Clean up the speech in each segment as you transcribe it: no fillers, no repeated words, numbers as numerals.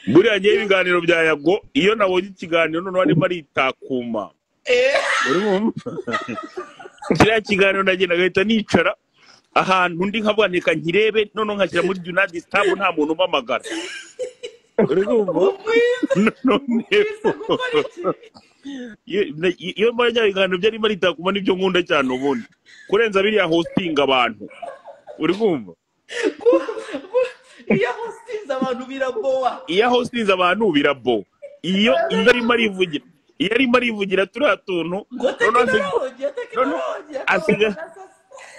Buriya ngewe ibiganiro bya Yago, iyo nabonye ikiganiro noneho arimo aritakuma, kiriya kiganiro ndagenda ngahita nicara ahantu ndi nkavuga nti reka nkirebe, noneho nkashyira muri do not disturb, nta muntu umpamagara. Iyo mbona bya biganiro byarimo aritakuma nibyo nkunda cyane ubundi kurenza biriya hosting abantu. Uri kumva? Iyo hostinze abantu biraboa. Iyo hostinze abantu biraboa. Iyo arimo arivugira, iyo arimo arivugira turiya tuntu,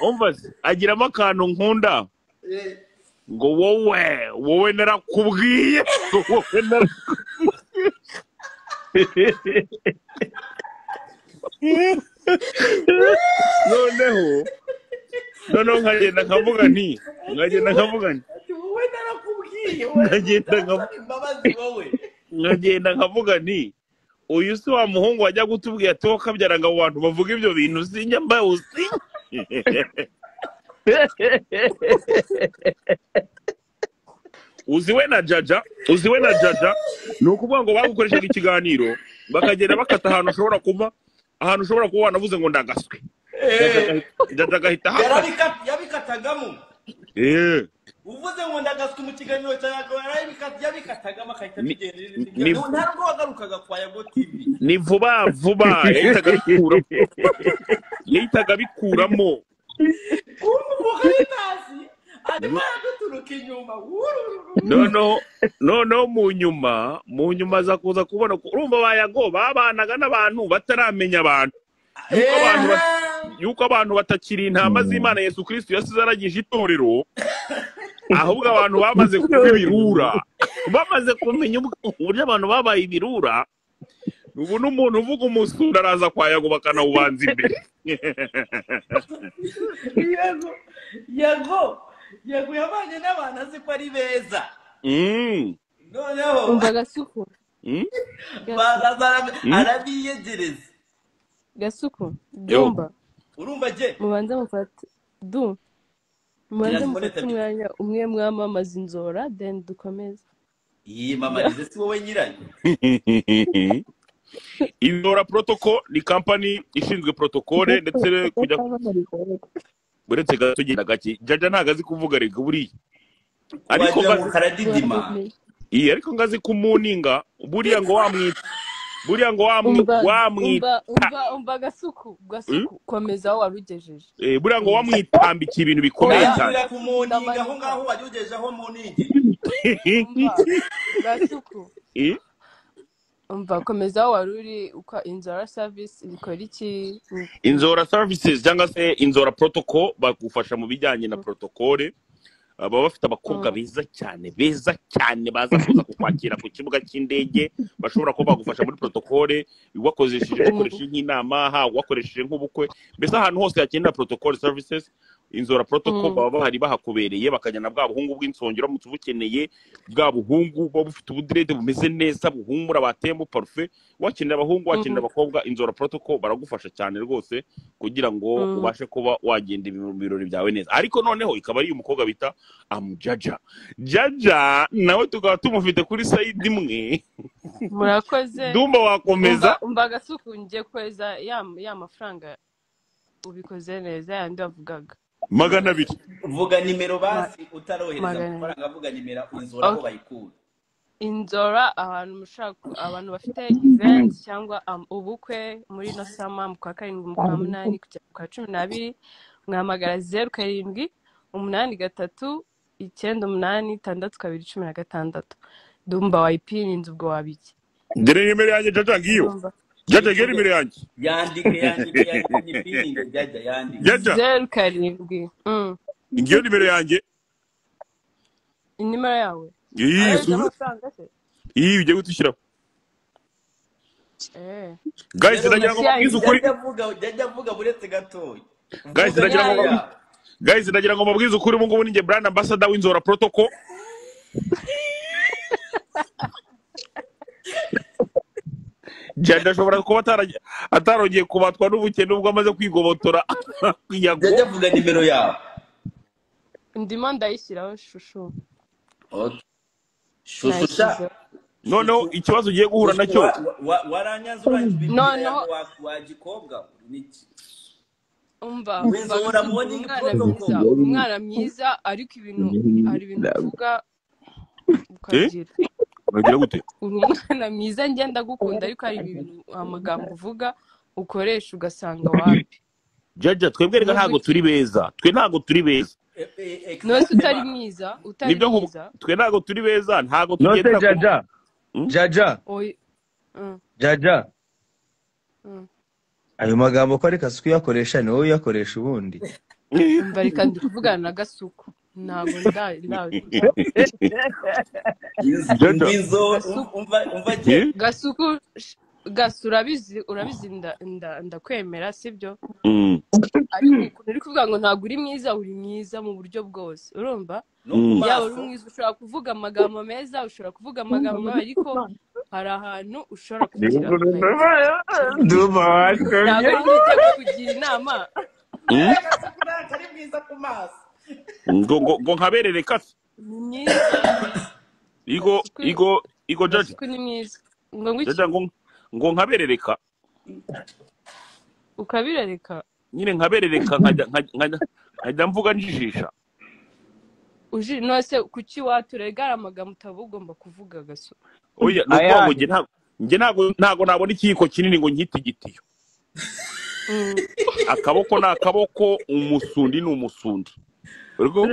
umva agiramo akantu nkunda ngo wowe wowe narakubwiye, wowe narakubwiye. Noneho nkagenda nkavuga nti, wowe narakubwiye, nkagenda nkavuga nti uyu si wa muhungu wajya gutubwira ati wowe kabyara ngo abo bantu bavuga ibyo bintu sinya mbaye usinya. Uziwe na Jaja, uziwe na Jaja ni ukuvuga ngo bagukoreshaga ikiganiro bakagenda bakata ahantu ushobora kuba, ahantu ushobora kuba wanavuze ngo ndagaswe. Jaja agahita ahakata. Yabikatagamo. Uvuze ngo ndagaswe mu kiganiro cya Yago, yabikatagamo akahita abigendera. Ntabwo wagarukaga kwa Yago TV. Ni vuba vuba yahitaga abikuramo. Yahitaga abikuramo. Noneho mu nyuma aza kuza kubona urumva ba Yago babanaga n'abantu bataramenya abantu. Yuko abantu batakiri intama z'Imana Yesu Kristo yasize aragije itorero, ahubwo abantu bamaze kuba ibirura, bamaze kumenya uburyo abantu babaye ibirura. Ubu n'umuntu uvuga umusura araza kwa Yago bakanawubanza imbere. Yago yabanye n'abantu azi ko ari beza. Noneho umva Gasuku. Arabiyegereza. Gasuku, Dumba. Urumva je? Mubanze mufate du. Mubanze mufate umwanya umwe mwamamaza inzora then dukomeze. Iyi mamarize si wowe nyirayo. Inzora Protocol ni company ishinzwe protocole ndetse kujya buretse gato genda gake. Jaja ntago azi kuvuga rega buriya. Ariko karadidima. Iyi ariko ngazi kumuninga buriya ngo wamwita. Buriya ngo wamwita. Umva Gasuku, Gasuku komeza aho warugejeje. Buriya ngo wamwitambikiye ibintu bikomeye cyane. Kumuninga aho ngaho warugejeje aho muningi. Gasuku. Umva komeza aho waruri uko Inzora Service ikora iki? Inzora Services cyangwa se Inzora Protocol bagufasha mu bijyanye na protocole. Baba bafite abakobwa beza cyane, beza cyane baza kuza kukwakira ku kibuga cy'indege, bashobora kuba bagufasha muri protocole, wakoresheje bakoresheje nk'inama, ha wakoresheje nk'ubukwe, mbese ahantu hose hakenera protocol services, Inzora Protocol baba bahari bahakubereye, bakajyana bwa buhungu bw'insongero uramutse ubukeneye, bwa buhungu buba bufite ubudirede bumeze neza buhumura batemo parufe, wakenera abahungu wakenera abakobwa, Inzora Protocol baragufasha cyane rwose kugira ngo ubashe kuba wagenda ibirori byawe neza. Ariko noneho ikaba ari umukobwa bita Amujaja. Jaja nawe tukaba tumufite kuri side imwe. Murakoze. Dumba wakomeza. Umva Gasuku ngiye kweza ya mafaranga ubikoze neza yandi wavugaga. 200. Vuga nimero basi utarohereza amafaranga, avuga nimero Inzora aho bayikura. Inzora ahantu mushaka abantu bafite event cyangwa ubukwe muri no sama mu kwa 7 mu kwa 8 kujya kwa 12, mwamagara 07 83 98 62 16. Dumba wayipini inzu ubwo wabiki. Ngere nimero yanjye Jaja ngiyo. Jaja ngere nimero yanjye. Yandike yandike Jaja yandike. Jaja 07. Ngiyo nimero yanjye. Inimero yawe. Iyi ugiye gutushyira. Guys ndagira ngo mbabwize ukuri. Jaja avuga buretse gatoya. Guys ndagira ngo Guys ndagira ngo mbabwize ukuri ubu ngubu ninjye brand ambassador w'Inzora Protocol. Jaja ashobora kuba atarongeye kubatwa n'ubukene ubwo amaze kwigobotora. Jaja avuga nimero yawe. Ndimo ndayishyiraho shushu. Okay. Shushu sha. Noneho ikibazo ugiye guhura nacyo waranyanze urangije Noneho wa gikobwa niki umva W'inzora morning protocol. Umwana mwiza ariko ibintu hari ibintu uvuga ukagira. Ukagira gute? Uri umwana mwiza ngenda gukunda ariko hari ibintu amagambo uvuga ukoresha ugasanga wapi. Jaja twebwe reka ntago turi beza. Twe ntago turi beza. Nose utari mwiza, utari mwiza. Twe ntago turi beza, ntago tugenda. Nose Jaja. Jaja. Jaja. Ayo magambo ko ari Kasuku yakoresha ni wowe uyakoresha ubundi. Umva reka ndi kuvugana na Gasuku. Ntago ndawe. Umva je Gasuku Gasu urabizi ndakwemera sibyo? Ariko uri kuvuga ngo ntago uri mwiza, uri mwiza mu buryo bwose. Urumva? Yaba uri mwiza ushobora kuvuga amagambo meza, ushobora kuvuga amagambo mabi ariko hari ahantu ushobora kugira. Ndumva wakomye. Ntabwo niteguye kugira inama. Gasuku ntabwo ari mwiza ku maso. Ngo nkaberere kasi. Ni mwiza. Igo Jaja. Gasuku ni mwiza. Ngo ngwiki. Jaja ngo nkaberereka. Ukabirereka? Nyine nkaberereka nkajya mvuga njijisha. Uji nose kuki waturega amagambo utaba ugomba kuvuga Gasu? Oya nuko ngo nge ntago nabona ikiyiko kinini ngo nkite igitiyo. Akaboko na akaboko, umusundi ni umusundi. Uriko?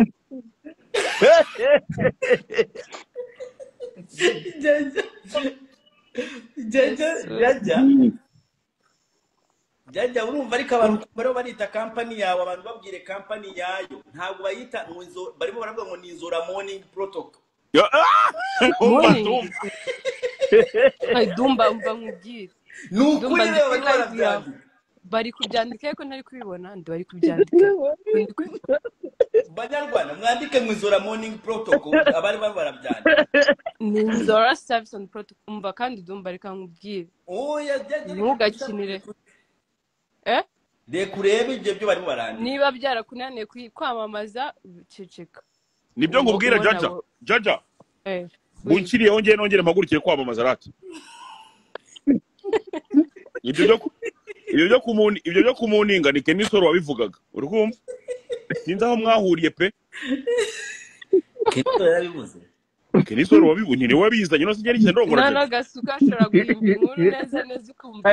Jaja urumva ariko abantu bariho barita company yawe, abantu babwire company yayo ntabwo bayita ngo barimo baravuga ngo ni Inzora morning protocol. Ay Dumba umva nkubwire. Nukuri rero barimo barabyandika. Bari kubyandika ariko ntari kubibona, ndi bari kubyandika. Banyarwanda mwandike ngo Inzora morning protocol abari barabyandika. Ni Inzora service and protocol. Umva kandi Dumba reka nkubwire. Oya Jaja ntugakinire. Reka urebe ibyo byo barimo barandika. Niba byarakunaniye kwamamaza ceceka. Nibyo nkubwira Jaja. Jaja. Bunkiriyeho ngiye nongere mpagurukire kwamamaza rati. Ibyo byo kumuninga ni Kenisoro wabivugaga. Uri kumva? Sinzi aho mwahuriye pe. Kenisoro yarabivuze. Kenisoro wabivuze ni wabizanye no sinjye nigeze ndongora. No Gasuku ashobora guhimba inkuru neza neza ukumva.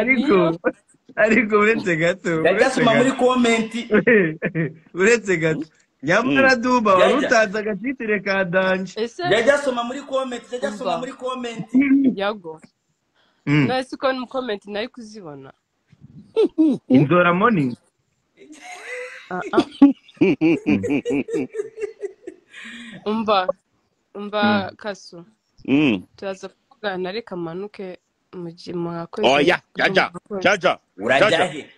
Ariko uretse gato. Yagasoma muri comment. Uretse gato. Nyamara Dumba wari utanze agatitire ka danje. Yajyasoma muri comment, yajyasoma muri comment. Yago. None ko mu comment nari kuzibona. Inzora morning. Umva Kasu. Turaza kuvugana reka manuke mwakoze. Oya, Jaja. Jaja. Urajya he?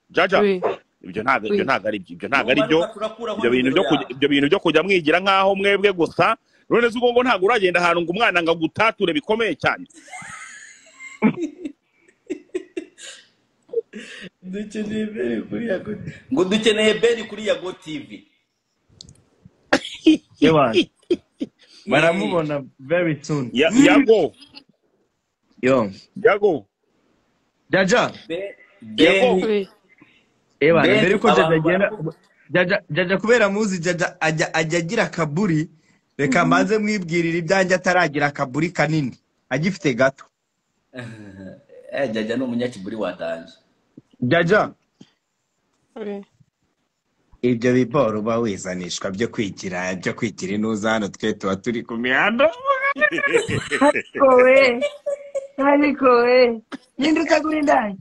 Jaja. Ibyo ntago ari ibyo ntago ari byo. Ibyo bintu byo kujya mwigira nkaho mwebwe gusa. None se ubwo ngo ntago uragenda ahantu ngo umwana ngo gutature bikomeye cyane. Dukeneye Beri kuri Yago. Ngo dukeneye Beri kuri Yago TV. Yewe. Baramubona very soon. Yago. Yo. Yago. Jaja. Yago. Ewa, mbere ko Jaja agenda Jaja kubera muzi Jaja ajya agira kaburi, reka mbanze mwibwirira ibyanjye ataragira kaburi kanini, agifite gato. Jaja ni umunyakiburi wadanje. Jaja. Ibyo biboro uba wizanishwa byo kwigira intuza hano twe tuba turi ku mihanda. Ariko we ninde utagura indaya?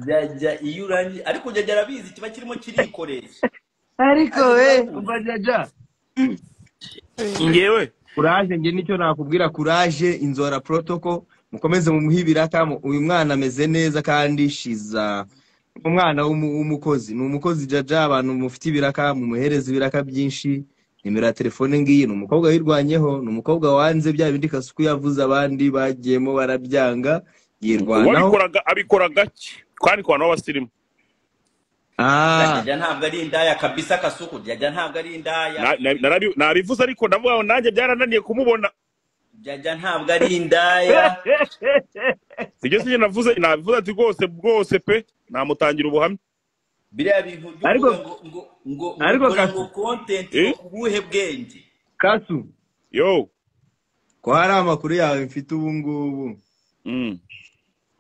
Jaja iyo urangiye ariko Jaja arabizi kiba kirimo kirikoresha. Ariko we umva Jaja. Ngewe kuraje nge nicyo nakubwira, kuraje Inzora protocol mukomeze mumuhibira uyu mwana ameze neza kandi shiza umwana w'umukozi ni umukozi Jaja. Abantu mufite ibiraka mumuhereza ibiraka byinshi. Nimero ya telefone ngiyi, ni umukobwa wirwanyeho, ni umukobwa wanze bya bindi Kasuku yavuze abandi bagiyemo barabyanga, yirwanaho. Abikora gake kandi kwa n'abasirimu. Jaja ntabwo ari indaya kabisa Kasuku. Jaja ntabwo ari indaya. Nabivuze ariko ndavuga nanjye byarananiye kumubona. Jaja ntabwo ari indaya. Sibyo se navuze nabivuze ati rwose bwose pe namutangira ubuhamya. Biriya bintu byo Ariko kuvuga ngo ngo ngo ariko ukora Kasu ngo content Eh? ngo ubuhe bwenge. Kasu Yo. ko hari amakuru yawe mfite ubu ngubu.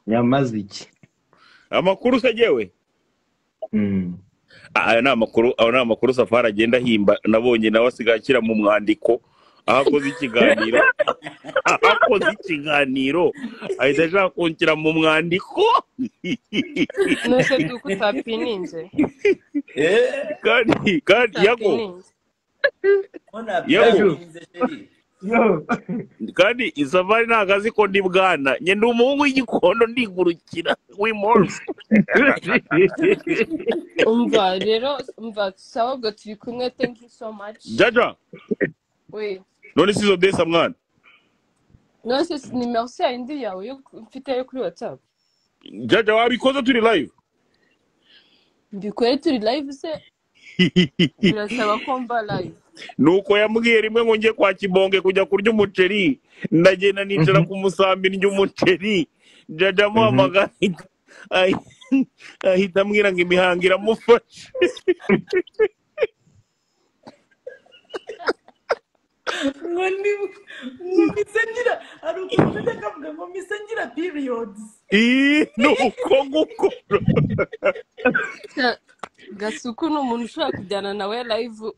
Yamaze iki? Amakuru se jewe? Aya ni amakuru, ayo ni amakuru Safari agenda ahimba, nabonye nawe asigaye ashyira mu mwandiko aho akoze ikiganiro, aho akoze ikiganiro ahita ashaka kunshyira mu mwandiko. Nose duko utapininze. Kandi kandi yago Utapininze. Mbona yago byatinze sheri. Yo. kandi Safari ntabwo azi ko ndi bwana, njye ndi umuhungu w'igikondo ndigurukira w'imorse. Umva rero, umva sawa ubwo turi kumwe, thank you so much. Jaja We. none si izo desa mwana. Nose nimero se yindi yawe yo mfite yo kuri WhatsApp. Jaja wabikoze turi live. Mbikore turi live se birasaba ko mba live. Nuko yambwiye rimwe ngo njye kwa Kibonge kujya kurya umuceri, ndagenda nicara ku musambi ndya umuceri, Jaja amuhamagara ahita ambwira ngo imihango iramufashe. Ngo ni ngo mise ngira hari ukuntu ajya akavuga ngo mise ngira periods. Nuko nguko. Gasuku ni umuntu ushobora kujyana nawe live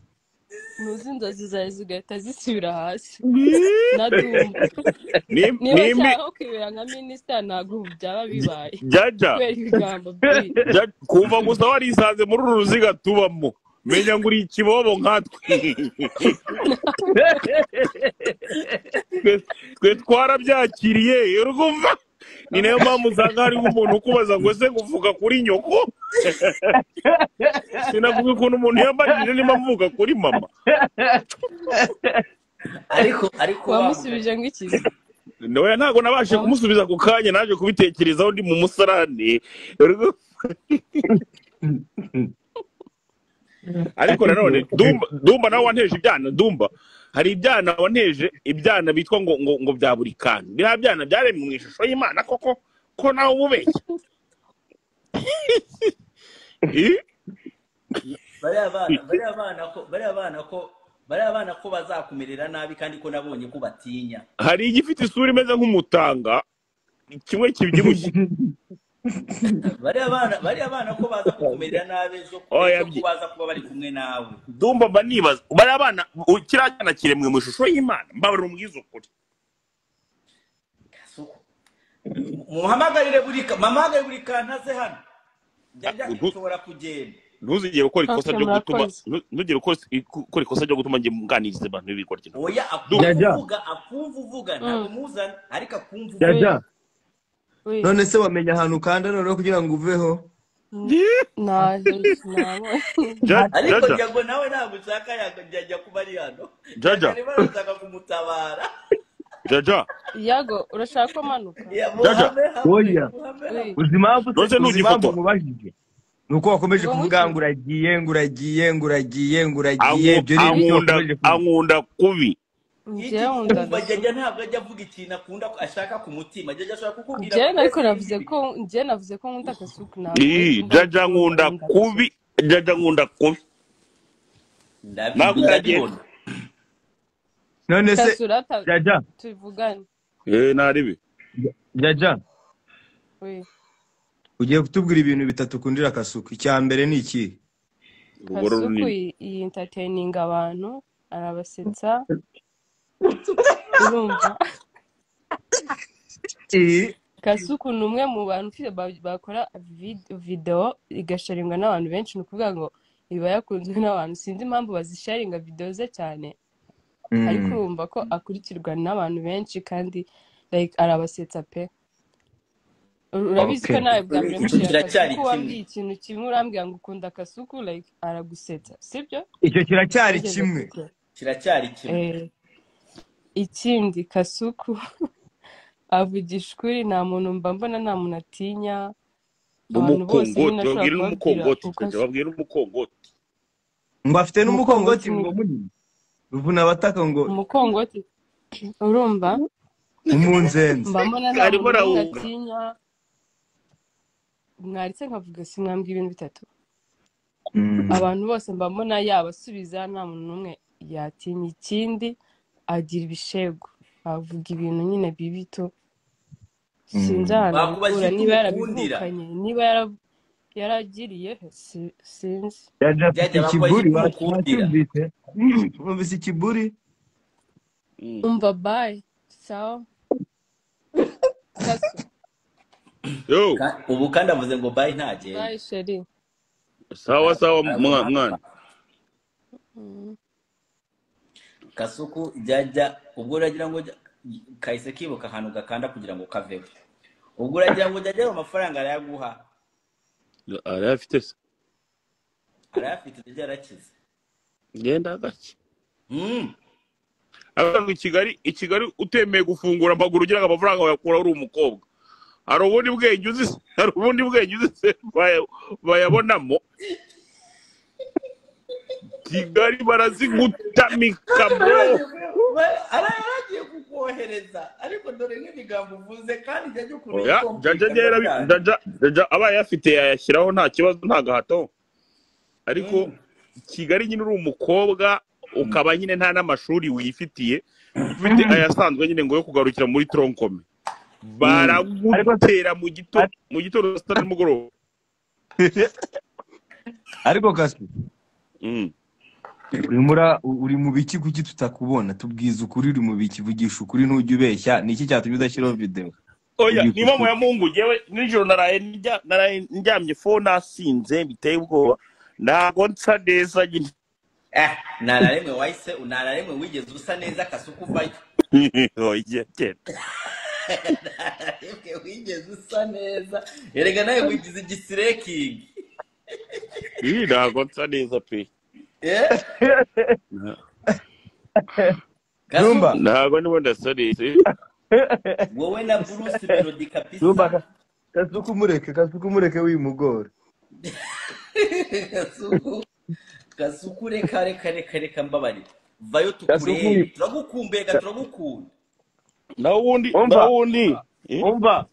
ntuzi inzozi zawe zigahita zisubira hasi. Na Dumba. Niba nshaka kwibera nka minisita ntabwo byaba bibaye. Jaja Kubera ibigambo byinshi. Kuva gusa warisanze muri uru ruziga tubamo, menya ngo uri ikibobo nkatwe. Twe twarabyakiriye, urumva? Ni nayo mpamvu usanga hariho umuntu ukubaza ngo ese nguvuga kuri nyoko? Sinavuga ukuntu umuntu yambajije niba mvuga kuri mama. Ariko wamusubije ngo iki? Oya ntabwo nabashe kumusubiza ku kanya, naje kubitekerezaho ndi mu musarane. Ariko nanone Dumba nawe wanteje ibyana. Dumba hari ibyana wanteje, ibyana bitwa ngo ngo ngo bya buri kantu. Biriya byana byaremwe mu ishusho y'Imana koko, ko nawe ububeshya. Bariya bana ko bazakumerera nabi kandi ko nabonye ko batinya. Hari igifite isura imeze nk'umutanga kimwe kibyibushye. Bariya bana ko baza kukumerera nabi ejo ko baza kuba bari kumwe nawe. Dumba mba nibaza bariya bana kiriya cyana kiremwe mu ishusho y'Imana, mbabarira umbwize ukuri. Muhamagarire buri mamagare buri kantu aze hano. Njya nshobora kugenda. Ntuzigere ukora ikosa ryo gutuma ntugire ukora ikosa ryo gutuma ngiye nganiriza abantu b'ibikora kintu. Oya akumva akumva ntabwo muzana ariko akumva uvuga. None se wamenya ahantu ukanda noneho kugira ngo uveho? Ariko Jago nawe ntabwo ushaka yajya kuba ari hano. Jaja barashaka kumutabara. Jaja Yago urashaka ko manuka? Jaja oya uzi impamvu mubajije? Nuko wakomeje kuvuga ngo uragiye ngo uragiye ngo uragiye ngo uragiye, ibyo ni ibyo wakomeje kuvuga. Ankunda kubi. Jaja ntabwo ajya avuga ikintu akunda ashaka ku mutima. Jaja ashobora kukubwira. Njye ariko navuze ko njye navuze ko nkunda Kasuku nawe. Jaja nkunda kubi, Jaja nkunda kubi. Ndabibona. None se Jaja tuvugane. Naribi. Jaja. Oui. Ugiye kutubwira ibintu bitatu ukundira Kasuku. Icya mbere ni iki? Kasuku iyi entertaining abantu, arabasetsa. Urumva? Kasuku ni umwe mu bantu ufite bakora video igasharingwa n'abantu benshi, ni ukuvuga ngo iba yakunzwe n'abantu. Sinzi impamvu bazisharinga video ze cyane, ariko urumva ko akurikirwa n'abantu benshi kandi like arabasetsa pe. Urabizi ko nawe bwa mbere mushira Kasuku wambwiye ikintu kimwe urambwira ngo ukunda Kasuku, like aragusetsa, sibyo? Icyo kiracyari kimwe. Kiracyari kimwe. Ikindi Kasuku avugisha ukuri, nta muntu mba mbona, nta muntu atinya. Abantu bose babwira n'umukongoti, babwira n'umukongoti. Ngo afite n'umukongoti ngo munini. Ruvuna abataka ngo umukongoti. Urumva Umunzenze. Mba mbona nta Arimo muntu n'umwe arawunga. atinya. Mwaritse nkavuga simwambwa ibintu bitatu. Abantu bose mba mbona yabasubiza, nta muntu n'umwe yatinya. Ikindi agira ibishego, avuga ibintu nyine bibi to sinzi ahantu Bakubajije abikura, icyo niba umukundira. yarabivukanye, niba yaragiriye he, sinzi. Jaja afite Jajja bakubajije ikiburi, icyo umukundira. wacyumvise? Wumvise ikiburi? Umva bayi sawa kaso. Yo, Ubu kandi avuze ngo bayi ntagende. Bayi sheri. sawa sawa mwana. Kasuku jajja ubwo uragira ngo kahise kibuka ahantu gakanda kugira ngo kaveho. Ubwo uragira ngo jajja ayo mafaranga arayaguha. Arayafite se? Arayafite, jajja arakize. Genda gake. Abantu i Kigali utemeye gufungura amaguru ugira ngo amafaranga wayakura uri umukobwa. Hari ubundi bwenge uzi se? Hari ubundi bwenge uzi se bayabonamo? Kigali barazigutamika bro. Aragiye kukohereza ariko dore nk'ibigambo uvuze kandi jya ukuntu Oya, Jaja Jaja Jaja abaye afite yayashyiraho nta kibazo, nta gahato. Ariko Kigali nyine uri umukobwa ukaba nyine nta n'amashuri wifitiye, ufite ayasanzwe nyine ngo yo kugarukira muri tronkome. Baragutera mu gitondo saa sita nimugoroba. Ariko Kaspi, uri mu biki kuki tutakubona? Tubwiza ukuri, uri mu biki? Vugisha ukuri, ntujye ubeshya. Ni iki cyatumye udashyiraho video? Oya, niba mu ya Mungu jewe nijoro naraye ndyamye fo nasinze biteye ubwoba, ntago nsa neza nyine. Nta na rimwe wahise, nta na rimwe wigeze usa neza Kasuku uvayo. Oya, genda. Nta na rimwe wigeze usa neza. Erega nawe wigize igisirekingi. Ii, ntago nsa neza pe. Dumba. Ntago nibo ndasa neza. Wowe na Bruce Melody kabisa. Dumba, Kasuku mureke, Kasuku mureke wimugora. Kasuku reka reka reka reka mbabarira. Vayo tukurebe. Turagukumbega, turagukunda. Na wundi, na wundi. Umva.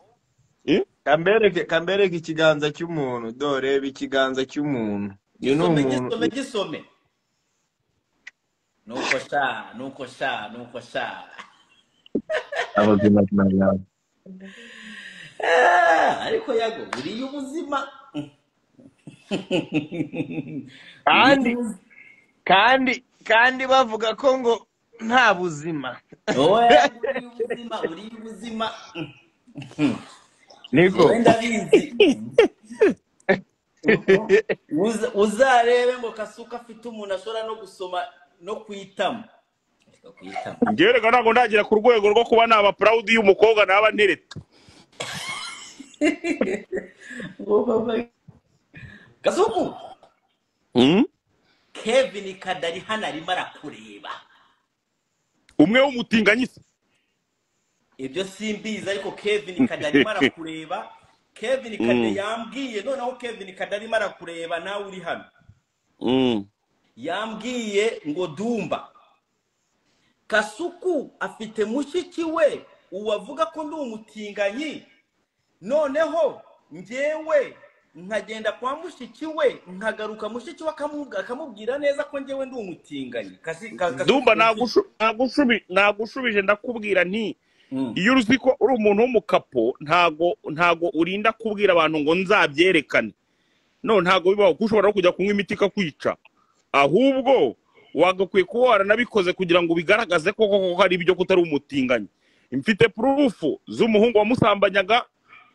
Kambereke ikiganza cy'umuntu. Dore ikiganza cy'umuntu. Gisome, gisome. Nuko sha, nuko sha, nuko sha. Abazima nawe. Ariko yago uri ubuzima. Kandi bavuga ko ngo nta buzima. Oya, uri ubuzima, uri ubuzima. Niko. Ndabizi. Uzarebe ngo Kasuku afite umuntu ashobora no gusoma no kwitama. Ngerega ntabwo ndagira ku rwego rwo kuba naba proud y'umukobwa naba ntereta. Kasuku. Kevin Kadari hano arimo arakureba. Umwe w'umutinganyisi. Ibyo simbizi ariko Kevin Kadari arimo arakureba. Kevin Kadari yambwiye, noneho Kevin Kadari arimo arakureba nawe uri hano. Yambwiye ngo Dumba Kasuku afite mushiki we uwavuga ko ndi umutinganyi, noneho njyewe nkagenda kwa mushiki we nkagaruka mushiki we akamubwira neza ko njyewe ndi umutinganyi. Dumba nagushubije ndakubwira nti iyo uzi ko uri umuntu w'umukapo ntago urinda kubwira abantu ngo nzabyerekane. No, ntago bibaho kuko ushobora kujya kunywa imiti ikakwica. Ahubwo wagakwiye kuba waranabikoze kugira ngo ubigaragaze ko koko ari ibyo kutari umutinganyi. Mfite proof z'umuhungu wamusambanyaga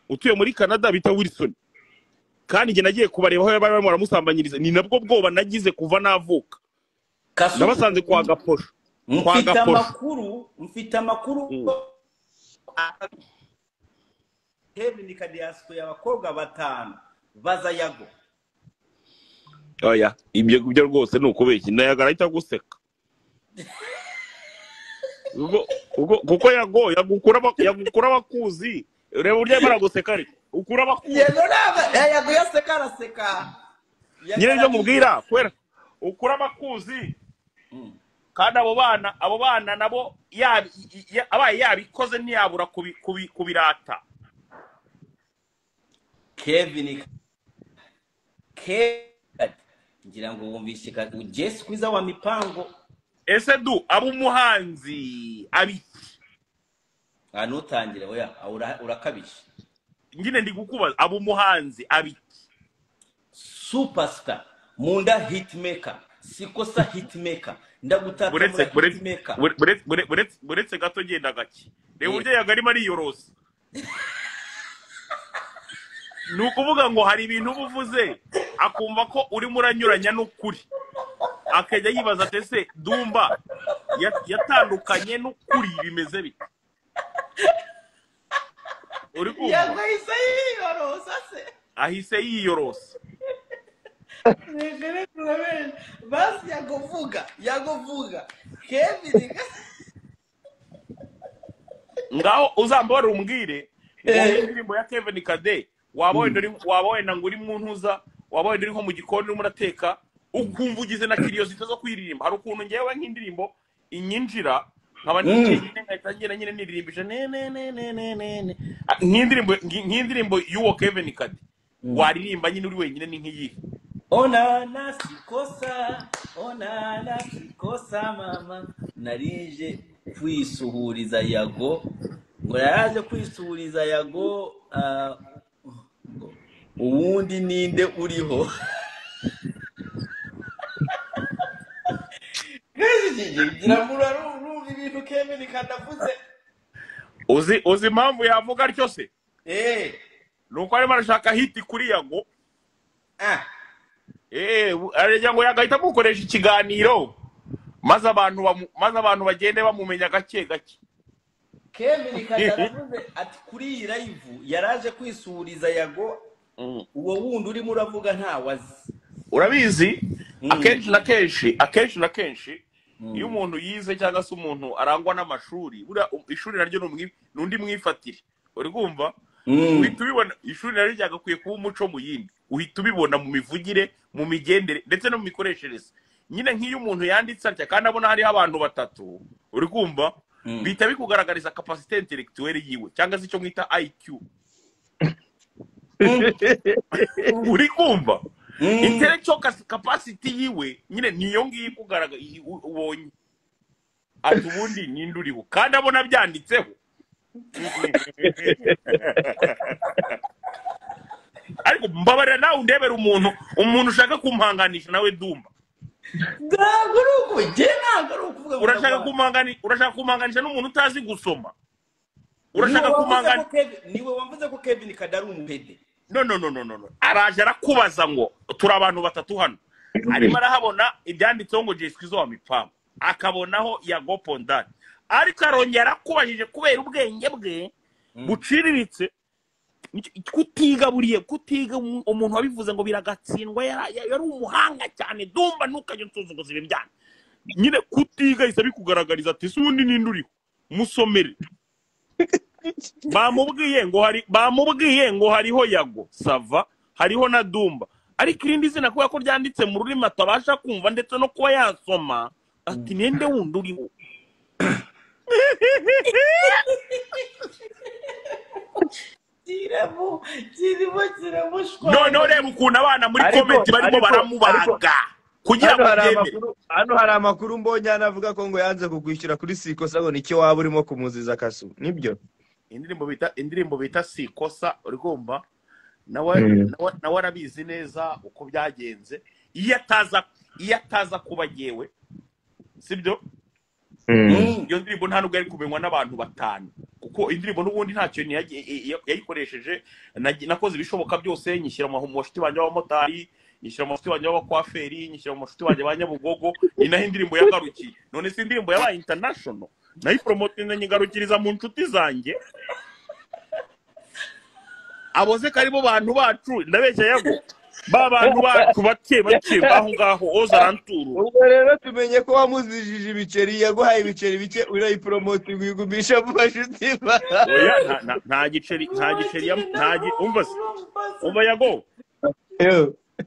utuye muri Canada bita Wilson. Kandi njye nagiye kubareba aho bari barimo baramusambanyiriza, ni nabwo bwoba nagize kuva navuka. Nabasanze kwa Gaposho. Mfite amakuru Kevin Kadiyasco y'abakobwa batanu baza Yago. Oya, ibyo rwose ni ukubeshya. Ndayaga arahita guseka. Kuko Yago yagukura abakuzi. Ureba uburyo arimo araguseka ariko ukura abakuzi. Yego Yago yaseka araseka. Nyine ibyo mubwira kwera ukura abakuzi. Kandi abo bana nabo abaye yabikoze ntiyabura kubirata. Kevin Kevin ngira ngo wumvishe Jesse kwiza wa mipango. Ese du abo umuhanzi abiki? Nutangire oya urakabije. Nyine ndi gukubaza abo umuhanzi abiki? Superstar munda hitmaker sikosa hitmaker ndagutatamura hitmaker. Buretse gato genda gake. Reba uburyo yagarima ariyorosa. Ni ukuvuga ngo hari ibintu uba uvuze akumva ko urimo uranyuranya n'ukuri, akajya yibaza ati ese Dumba yatandukanye n'ukuri bimeze bite? Uri kumva? Yahise yiyorosa se? Ahise yiyorosa. Basi yagovuga Kevin ngaho uzambora umbwire ngo indirimbo ya Kevin Kade waba wenda ngo uri mu ntuza, waba wenda uri nko mu gikoni urimo urateka ukumva ugize na curiosity zo kuyiririmba. Hari ukuntu ngewe nk'indirimbo inyinjira nkaba nicaye nyine nkahita ngenda nyine niririmbisha ne ne ne ne ne ne ne. Nk'indirimbo y'uwo Kevin Kade waririmba nyine uri wenyine ni nk'iyihe? Onana sikosa mama narije kwisuhuriza Yago, ngo yaraje kwisuhuriza Yago. Uwundi ninde uriho? Ibintu Kevin kanavuze. Uzi impamvu yavuga atyo se? Nuko arimo arashaka hiti kuri Yago. Arajya ngo yagahita amukoresha ikiganiro maze abantu bagende bamumenya gake gake. Kevin kanavuze ati kuri iyi live yaraje kwisuhuriza Yago, uwo wundi urimo uravuga ntawazi. Urabizi akenshi na kenshi iyo umuntu yize cyangwa se umuntu arangwa n'amashuri, buriya ishuri naryo n'undi mwifatire. Uri kumva? Uhita ubibona ishuri naryo ryagakwiye kuba umuco mu yindi. Uhita ubibona mu mivugire, mu migendere ndetse no mu mikoreshereze. Nyine nk'iyo umuntu yanditse atya kandi abona hariho abantu batatu, uri kumva? Bihita bikugaragariza capacité intellectuelle yiwe cyangwa se icyo mwita IQ. Uri kumva? Intellectual capacity yiwe nyine niyo ngiye kugaragara ubonye. Ati ubundi ninde uriho kandi abona byanditseho. Ariko mbabarira nawe undebera umuntu ushaka kumpanganisha nawe Dumba. Urashaka kumpanganisha n'umuntu utazi gusoma. Urashaka kumpanganisha. Niwe wamvuze ko Kevin Kade ari umupede. No. Araje arakubaza ngo turi abantu batatu hano. Arimo arahabona ibyanditseho ngo Jesse Kwizo wa mipango, akabonaho Yago Pondani. Ariko arongera akubajije kubera ubwenge bwe buciriritse, kutiga buriye kutiga umuntu wabivuze ngo biragatsindwa yari umuhanga cyane. Dumba ntukajye unsuzuguza ibi byana. Nyine kutiga isa bikugaragariza ati ese ubundi ninde uriho? Musomere. Bamubwiye ngo hariho Yago sava, hariho na Dumba, ariko irindi zina kubera ko ryanditse mu rurimi atabasha kumva ndetse no kuba yasoma, ati ninde wundi uriho? Noneho reba ukuntu abana muri comment barimo baramubaga kugira ngo byemere. Hano hari amakuru mbonye anavuga ko ngo yanze kukwishyura kuri sikosa ngo nicyo waba urimo kumuziza Kasu. Nibyo? Indirimbo bita sikosa, uri kumva? Nawe arabizi neza uko byagenze. Iyo ataza kuba yewe, sibyo? Iyo ndirimbo nta nubwo yari kumenywa n'abantu batanu, kuko indirimbo n'ubundi ntacyo yayikoresheje. Nakoze ibishoboka byose, nyishyira mu bashuti banjye b'abamotari, nyishyira mu bashuti banjye b'abakwaferi, nyishyira mu bashuti banjye ba Nyabugogo. Ni naho indirimbo yagarukiye. None se indirimbo yabaye international, nayipromotinze nyigarukiriza mu nshuti zanjye. Aboze ko aribo bantu bacu, ndabeshya Yago, ba bantu bacu bake bake baho ngaho oza aranturu. Ubwo rero tumenye ko wamuzijije ibiceri, yaguhaye ibiceri bike urayipromote wigumisha mu bashuti ba. Oya nta giceri umva Yago.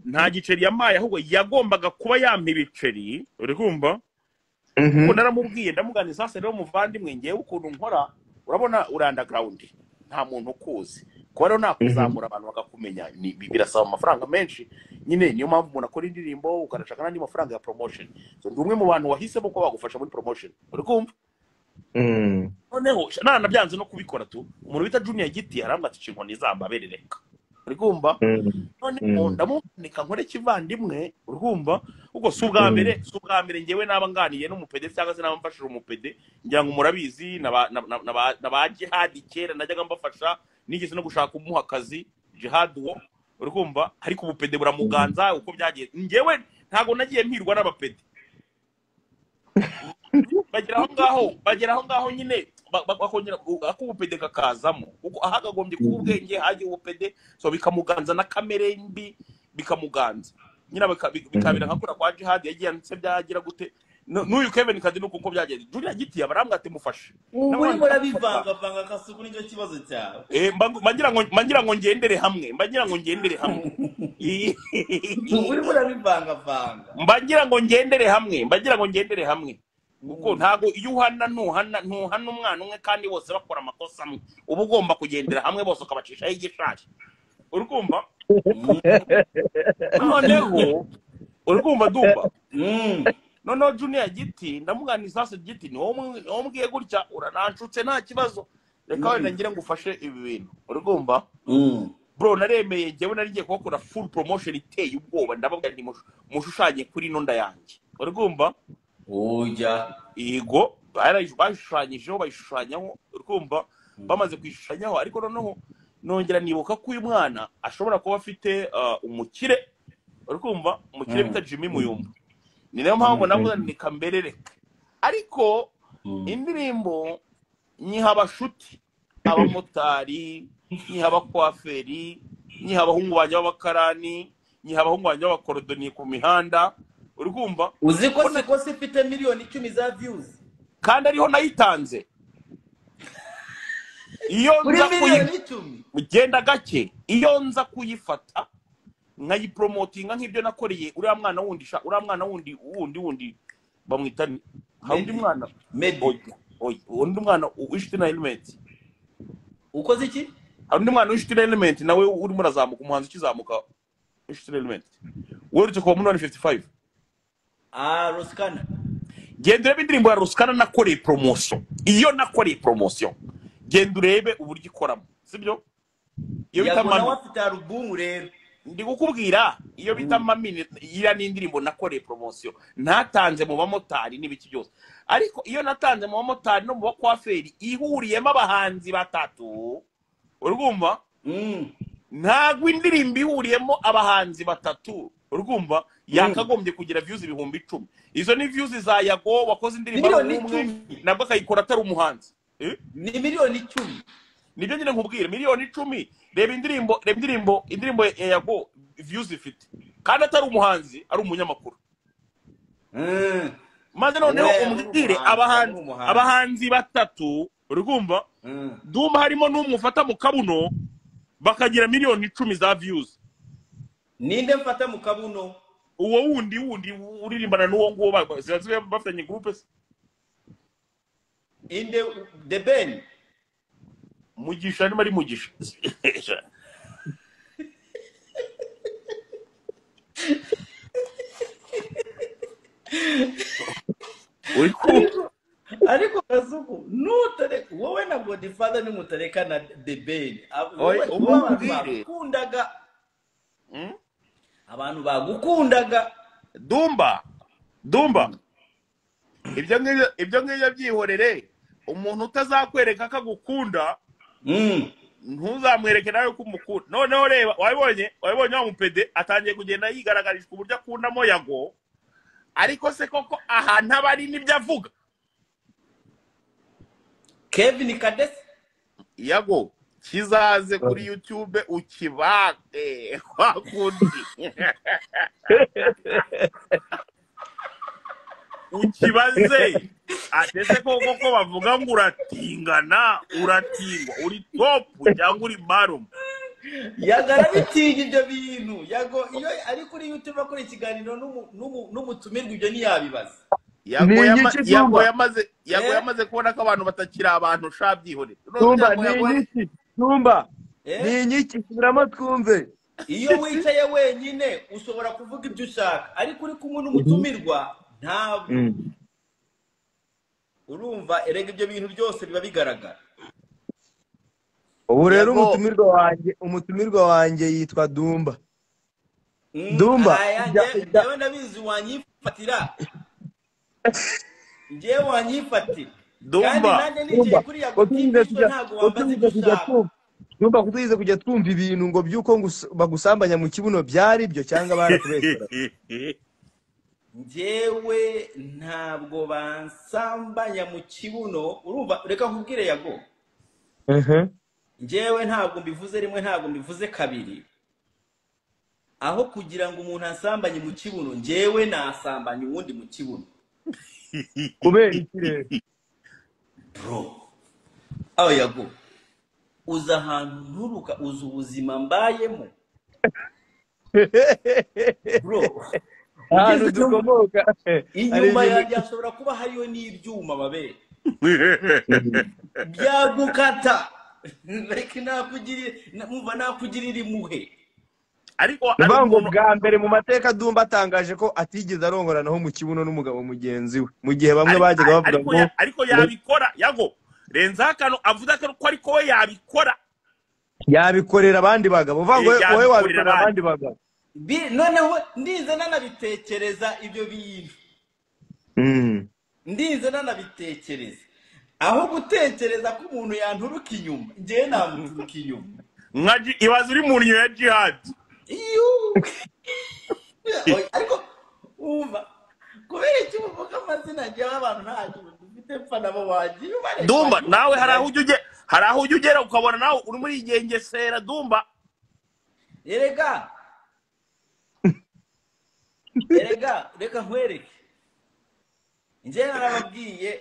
Nta giceri yamaye, ahubwo yagombaga kuba yampa ibiceri, uri kumva? Kuko naramubwiye ndamuganiriza, sasa rero muvandimwe, ngewe ukuntu nkora urabona uri underground, nta muntu ukuzi, kuba rero nakuzamura abantu bakakumenya birasaba amafaranga menshi nyine. Niyo mpamvu umuntu akora indirimbo ukanashaka n'andi mafaranga ya promotion. So ndi umwe mu bantu wahisemo ko bagufasha muri promotion, uri kumva? Noneho nanabyanze no kubikora tu, umuntu bita Junior Giti arambwira ati inkoni izambabere reka, uri kumva? Noneho ndamunika nkore kivandimwe, uri kumva? Ubwo si ubwa mbere, si ubwa mbere ngewe naba nganiye n'umupede cyangwa se naba mfashije umupede, ngira ngo murabizi na ba Jihad kera najyaga mbafasha, nigeze no gushaka kumuha akazi Jihad uwo, uri kumva? Ariko ubupede buramuganza uko byagiye. Ngewe ntago nagiye mpirwa n'abapede, bagera aho ngaho nyine bakongera ak'ubupede kakazamo, kuko ahagagombye kuba ubwenge hagiye ubupede, so bikamuganza na kamere mbi bikamuganza nyine, bikabira nka kuriya kwa Jihad yagiye yanditse byagira gute. N'uyu Kevin Kade nuko uko byagenze, Junior Giti abarambwa ati mufashe. Ubu urimo urabivangavanga Kasuku, nicyo kibazo cyawe. Mba ngira ngo ngendere hamwe, mba ngira ngo ngendere hamwe. Ubu urimo urabivangavanga. Mba ngira ngo ngendere hamwe, mba ngira ngo ngendere hamwe, kuko ntago iyo uhana ntuhana umwana umwe kandi bose bakora amakosa amwe, uba ugomba kugendera hamwe bose ukabacishaho igishashi, uri kumva? Noneho uri kumva Dumba? Noneho Junior Giti ndamuganiriza, sasa Giti ni wowe umbwiye gutya urananshutse, nta kibazo, reka wenda ngire ngo ufashe ibi bintu, uri kumva? Bro, naremeye njyewe nari ngiye kuhakora full promotion iteye ubwoba, ndababwira nti mushushanye kuri ino nda yanjye, uri kumva? Ujya. Yego, bayishushanyijeho, bayishushanyaho, uri kumva? Bamaze kuyishushanyaho, ariko noneho nongera nibuka ko uyu mwana ashobora kuba afite umukire, uri kumva? Umukire bita Jimmy Muyumba. Ni nayo mpamvu navuze nti reka mberereke, ariko indirimbo nyiha abashuti, abamotari, nyiha abakwaferi, nyiha abahungu banjye b'abakarani, nyiha abahungu banjye b'abakorodoniye ku mihanda, uri kumva? Uzi ko sikosi ifite 10 miliyoni za views? Kandi ariho nayitanze. Iyo Kuri nza kuyi 10 miliyoni. Genda gake. Iyo nza kuyifata nkayipromotinga nk'ibyo nakoreye uriya mwana wundi sha, uriya mwana wundi wundi wundi bamwita hari undi Meddy. mwana. Meddy. Oya, oya, undi mwana w'inshuti na Element. Ukoze iki? Hari undi mwana w'inshuti na Element nawe urimo urazamuka, umuhanzi ukizamuka w'inshuti na Element werutse kuva muri 155. Ah, Roskana. Genda urebe indirimbo ya Ruskana nakoreye promotion. Iyo nakoreye promotion, genda urebe uburyo ikoramo, sibyo? Iyo bita Yago nawe Mami. afite alubumu rero. Ndi kukubwira iyo bita Mami, iriya ni indirimbo nakoreye promotion, ntatanze mu bamotari n'ibiki byose, ariko iyo natanze mu bamotari no mu bakwaferi ihuriyemo abahanzi batatu, urumva? Ntabwo indirimbo ihuriyemo abahanzi batatu, urumva, yakagombye kugira views 10,000. Izo ni views za Yago wakoze indirimbo ari Miliyoni umwe, icumi. nabwo akayikora atari umuhanzi. Eh? Ni 10 miliyoni. Nibyo nyine nkubwira, 10 miliyoni. Reba indirimbo, reba indirimbo ya Yago views ifite kandi atari umuhanzi, ari umunyamakuru. Maze noneho We, ari umbwire umuhanzi, ari abahanzi umuhanzi. Abahanzi batatu, urumva? Duma harimo n'umwe ufata mu kabuno bakagira 10 miliyoni za views. Ninde mfata mu kabuno? Uwo wundi wundi uririmbana n'uwo nguwo, ziba bafitanye groupe se. Inde? The Ben? Mugisha, niba ari Mugisha. Uri kumva? Ariko Kasuku, nutareka wowe na Godfather, nimutareka na The Ben, Oya, wowe abantu umubwire. bagukundaga, abantu bagukundaga. Dumba, Dumba, ibyo ngibyo byihorere. Umuntu utazakwereka ko agukunda, ntuzamwereke nawe ko umukunda. Noneho reba, wabibonye wa mupede atangiye kugenda yigaragarisha uburyo akundamo Yago, ariko se koko ahantu aba ari nibyo avuga? Kevin Kadesi. Yago kizaze kuri YouTube ukibage kwa kundi ukibaze atese koko ko bavuga ngo uratingana, uratingwa, uri top cyangwa uri bottom. Yago arabitinya ibyo bintu. Yago iyo ari kuri YouTube akora ikiganiro n'umutumirwa, ibyo ntiyabibaza. Yago Ni yama- igiki Yago Dumba? yamaze Yago Eh? yamaze kubona ko abantu batakiri abantu shabyihorera. None Dumba Yago ni Yago igiki? Dumba Eh? ni igiki? Subiramo twumve. Iyo wicaye wenyine ushobora kuvuga ibyo ushaka, ariko uri kumwe n'umutumirwa ntabwo urumva. Erega ibyo bintu byose biba bigaragara. Ubu rero Yago umutumirwa wanjye yitwa Dumba. Dumba Aya njyewe ndabizi wanyifatira, njyewe wanyifatira kandi Dumba nanjye nicaye Dumba kuri Yago TV utuyize show kujya ntabwo wambaza utuyize ibyo kujya ushaka. twumva Dumba kutuyize kujya twumva ibintu ngo by'uko bagusambanya mu kibuno byari byo cyangwa barakubeshyera. Njyewe ntabwo bansambanya mu kibuno, urumva? Reka nkubwire Yago, njyewe ntabwo mbivuze rimwe, ntabwo mbivuze kabiri. Aho kugira ngo umuntu ansambanye mu kibuno, njyewe nasambanya uwundi mu kibuno. Kubera iki rero? Bro, aho Yago, uza ahantu nturuka, uza ubuzima mbayemo bro. Ahantu Ugeze dukomoka hari inyuma ibintu yanjye hashobora kuba hariyo n'ibyuma mabere byagukata. Reka nakugirira, mumva nakugirira impuhwe. Ariko ni ari ukuvuga ngo umuntu bwa mbere mu mateka Dumba atangaje ko atigeze arongoranaho mu kibuno n'umugabo mugenzi we, mu gihe bamwe bajyaga bavuga ariko ngo ariko yabikora. Yago renzaho akantu avuze ko ariko we yabikora, yabikorera abandi bagabo. Uvuga ngo Eh, wowe yabikorera wabikorera abandi. abandi bagabo. Noneho ndinze nanabitekereza ibyo bintu, ndinze nanabitekereza. Aho gutekereza ko umuntu yanturuka inyuma, njyewe namuturuka inyuma. Nka ibaze uri mu nyo ya jihad. Iyuu. Oya, ariko umva kubera icyo uvuga amazina, njyewe abantu nta kintu dufite mpfa nabo wagiye ubareka Dumba wagiye nawe hari ubareka. aho ujya hari aho ujya ugera ukabona nawe uri muri igengesera Dumba. Erega erega reka nkwereke, njyewe narababwiye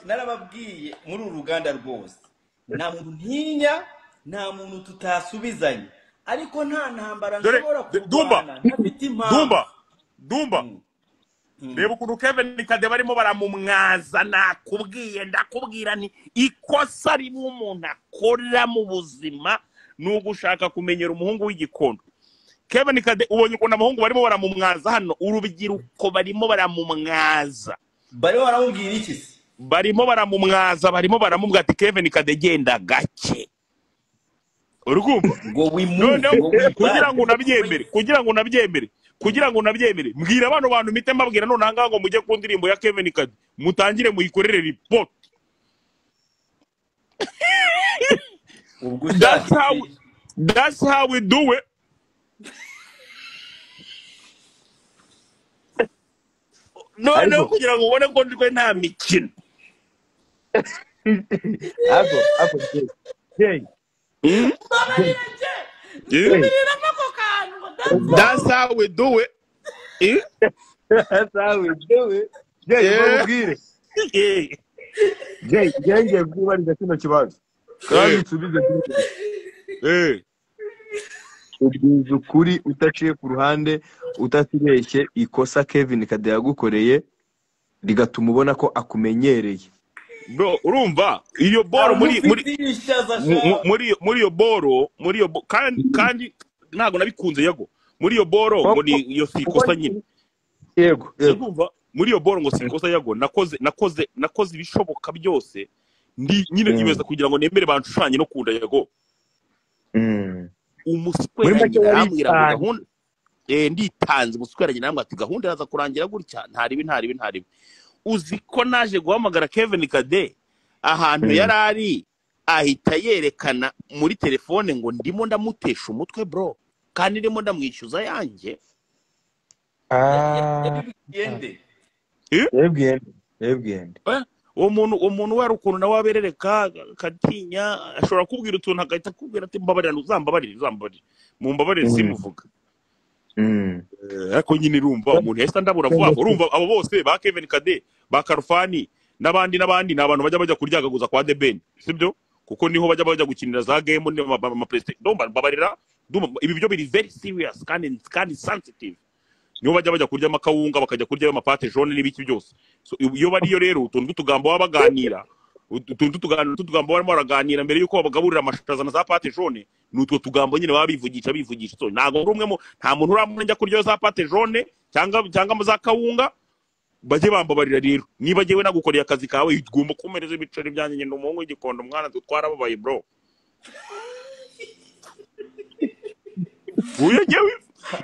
narababwiye muri uru ruganda rwose, nta muntu ntinya, nta muntu tutasubizanya, ariko nta ntambara Dore nshobora Dumba kurwana ntafite impamvu. Dumba Dumba reba ukuntu Kevin Kade barimo baramumwaza. Nakubwiye ndakubwira nti ikosa rimwe umuntu akora mu buzima ni ugushaka kumenyera umuhungu w'igikondo. Kevin Kade ubonye ukuntu abahungu barimo baramumwaza hano, urubyiruko barimo baramumwaza. Barimo baramubwira iki se? Barimo baramumwaza, barimo baramubwira ati Kevin Kade genda gake, uri kumva? Ngo we move, Noneho ngo we kugira back. ngo unabyemere, kugira ngo unabyemere, kugira ngo unabyemere, mbwira bano bantu mpite mbabwira none ahangaha ngo mujye ku ndirimbo ya Kevin Kade mutangire muyikorere report. Ubwo That's ushaka how iki? that's how we do it. Noneho Ariko kugira ngo ubone ko ndwe nta mikino. ako ako Jay Jay Mbabarira nje Eh? Jay nsubiriramo ako kantu ngo that's how That's how we do it. Eh? That's how we do it. Jay Eh? mbabwire Eh. Jay Jay ngiye kubariza kino kibazo kandi Eh. unsubize Eh. ubwiza ukuri udaciye ku ruhande utatubeshye ikosa Kevin Kade yagukoreye rigatuma ubona ko akumenyereye. Bro, urumva iyo boro muri muri amufitiye ishaza mu- mu- sha. muri muri iyo boro muri iyo kandi kandi ntabwo nabikunze Yago. Muri iyo boro ngo ni iyo si Kuko ikosa nyine. yego yego Urumva muri iyo boro ngo si ikosa Yago, nakoze nakoze nakoze ibishoboka byose ndi nyine ibaza kugira ngo nemere banshushanye no kunda Yago. Muri Umuswera make nyina arambwira ngo waritanze. gahunda nditanze. Umuswera nyina arambwira ati gahunda iraza kurangira gutya, ntaribi ntaribi ntaribi. Uzi ko naje guhamagara Kevin Kade ahantu yari ari, ahita yerekana muri telefone ngo ndimo ndamutesha umutwe bro, kandi ndimo ndamwishyuza yanjye. Yabibwiye nde? Eh? Yabibwiye nde? Yabibwiye nde? Eh, uwo muntu we hari ukuntu nawe aberereka akatinya, ashobora kubwira utuntu agahita akubwira ati mbabarira, uzambabarire uzambabarire mumbabarire simuvuga. Ariko nyine urumva umuntu yahise andabura vuba vuba. Urumva abo bose ba Kevin Kade ba Karufani n'abandi n'abandi ni abantu bajya bajya kuryagaguza kwa The Ben, sibyo? Kuko niho bajya bajya gukinira za game n'ama PlayStation. Ndumva mbabarira, ndumva ibi byo biri very serious kandi kandi sensitive. Niho bajya kurya amakawunga, bakajya kurya amapate jaune n'ibiki byose. So iyo bariyo rero utuntu tw'utugambo baba baganira, utuntu tw'utugambo barimo baraganira mbere yuko babagaburira amashaza na za pate jaune, ni utwo tugambo nyine baba bivugisha. So ntabwo ari umwe nta muntu uramubona njya kurya za pate jaune cyangwa za kawunga. Bajye bambabarira rero, niba jyewe nagukoreye akazi kawe ugomba kumpereza ibiceri byanjye. Ngenda umuhungu w'Igikondo, mwana twarababaye bro. Uyu njyewe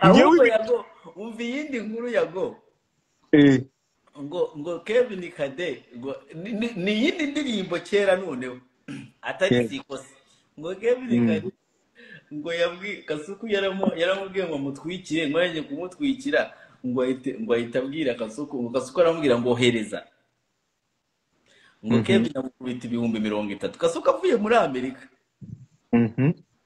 Ahubwo Yago, umva iyindi nkuru Yago. Ngo Kevin Kade ngo ni iyindi ndirimbo kera noneho atari sikose. Ngo Kevin Kade ngo yabwi Kasuku yaramubwiye ngo mutwikire, ngo yaje kumutwikira, ngo ahita abwira Kasuku, ngo Kasuku aramubwira ngo ohereza. Ngo Kevin amukubita 30,000. Kasuku avuye muri Amerika.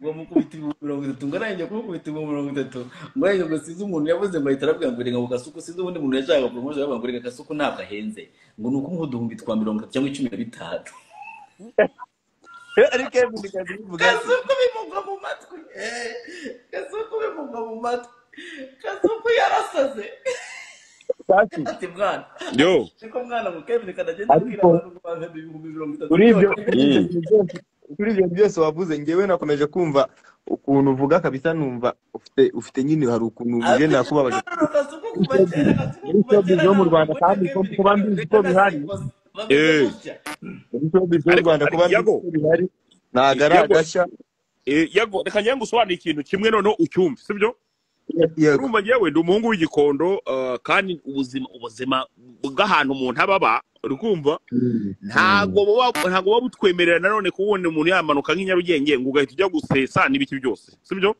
Ngo mukubita 30,000, ngo arangije kumukubita 30,000, ngo arangije ngo sinzi umuntu yavuze ngo ahita arabwira ngo reka ngo Kasuku sinzi ubundi muntu yashakaga promotion, aravuga ngo reka Kasuku ntabwo ahenze, ngo ni ukumuha uduhumbi twa 30 cyangwa 15. Ariko Kevin Kade bivuga ati, Kasuku bimugwa mu matwi. Kasuku bimugwa mu matwi. Kasuku yarasaze. Ati mwana. Yo. Ariko mwana ngo Kevin Kade agenda abwira abantu ngo bahe 30,000. Kuri ibyo kuri ibyo byose wavuze, njyewe nakomeje kumva ukuntu uvuga kabisa, numva ufite nyine hari ukuntu uje nakubabaje. Muri showbiz yo mu Rwanda kandi kuba mbizi ko bihari. Muri showbiz yo mu Rwanda kuba mbizi ko bihari ntabwo ari agashya. Yago, reka njye ngusobanurire ikintu kimwe noneho ucyumve, sibyo? Urumva njyewe ndi umuhungu w'Igikondo, kandi ubuzima bw'ahantu umuntu aba, uri kumva? Ntago buba butwemerera nanone kubona umuntu yamanuka nk'inyarugenge ngo ugahita ujya gusesa n'ibiki byose, sibyo?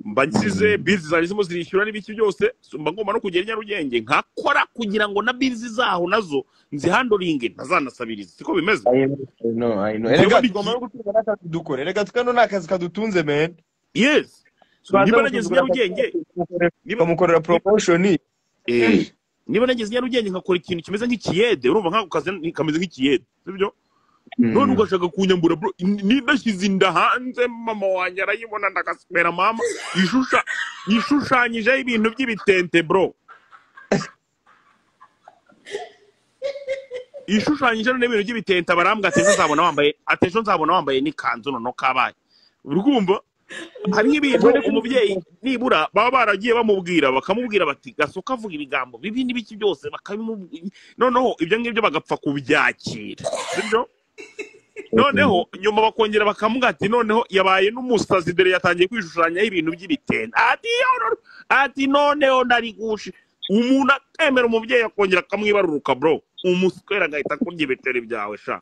Mba nsize bills zari zirimo zirishyura n'ibiki byose, mba ngomba no kugera Nyarugenge nkakora kugira ngo na bills zaho nazo nzihandoringe ntazanasabiriza, siko bimeze? I know. Erega tugomba no gutunga n'akazi dukora. Erega tukano n'akazi kadutunze man. Yes. Niba nageze Nyarugenge bamukorera promotion. Niba nageze Nyarugenge nkakora ikintu kimeze nk'ikiyede, urumva nkako kazi kameze nk'ikiyede, sibyo? None ugashaka kunyambura bro, nidashyize inda hanze mama wanjye arayibona ndakaswera mama ishushanyijeho ibintu by'ibitente bro. Ishushanyije n'ibintu by'ibitente, barambwa ati nzabona wambaye, ati ejo nzabona wambaye n'ikanzu nono kabaye. Urumva? Hari nk'ibintu umubyeyi nibura baba baragiye bamubwira, bakamubwira bati Gasoka avuga ibigambo bibi n'ibiki byose, bakabimubwira noneho ibyo ngibyo bagapfa kubyakira, sibyo? Noneho nyuma bakongera bakamubwira ati noneho yabaye n'umusazi dore yatangiye kwishushanyaho ibintu by'ibitente, ati noneho ndari gushi. Umuntu akemera umubyeyi akongera akamwibaruruka bro, umuswera agahita kurya ibiteri byawe sha.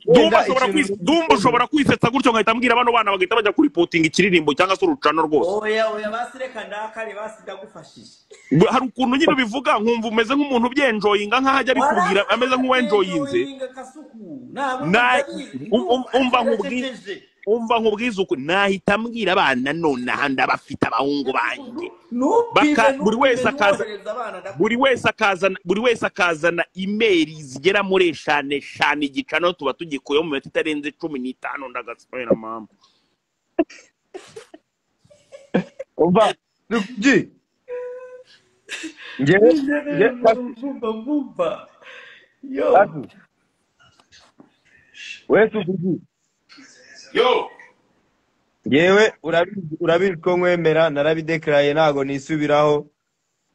Dumba ushobora kwisetsa gutyo nkahita mbwira bano bana bagahita bajya kuripotinga ikiririmbo cyangwa se urucano rwose. Oya basi reka ndakare, basi ndagufashije. Hari ukuntu nyine ubivuga nkumva umeze nk'umuntu ubyenjoyinga, nk'aho ajya abikubwira ameze nk'uwenjoyinze. Umva nkubwiza uku, nahita mbwira abana nonaha ndabafite abahungu banjye. Buri wese akazana email zigera muri 5 igicano tuba tugikuyeho mu minota itarenze 15 ndagaswera mama. Umva ji ngewe yo wewe tukuji yo Yewe urabizi ko nkwemera, narabideclare ntago nisubiraho.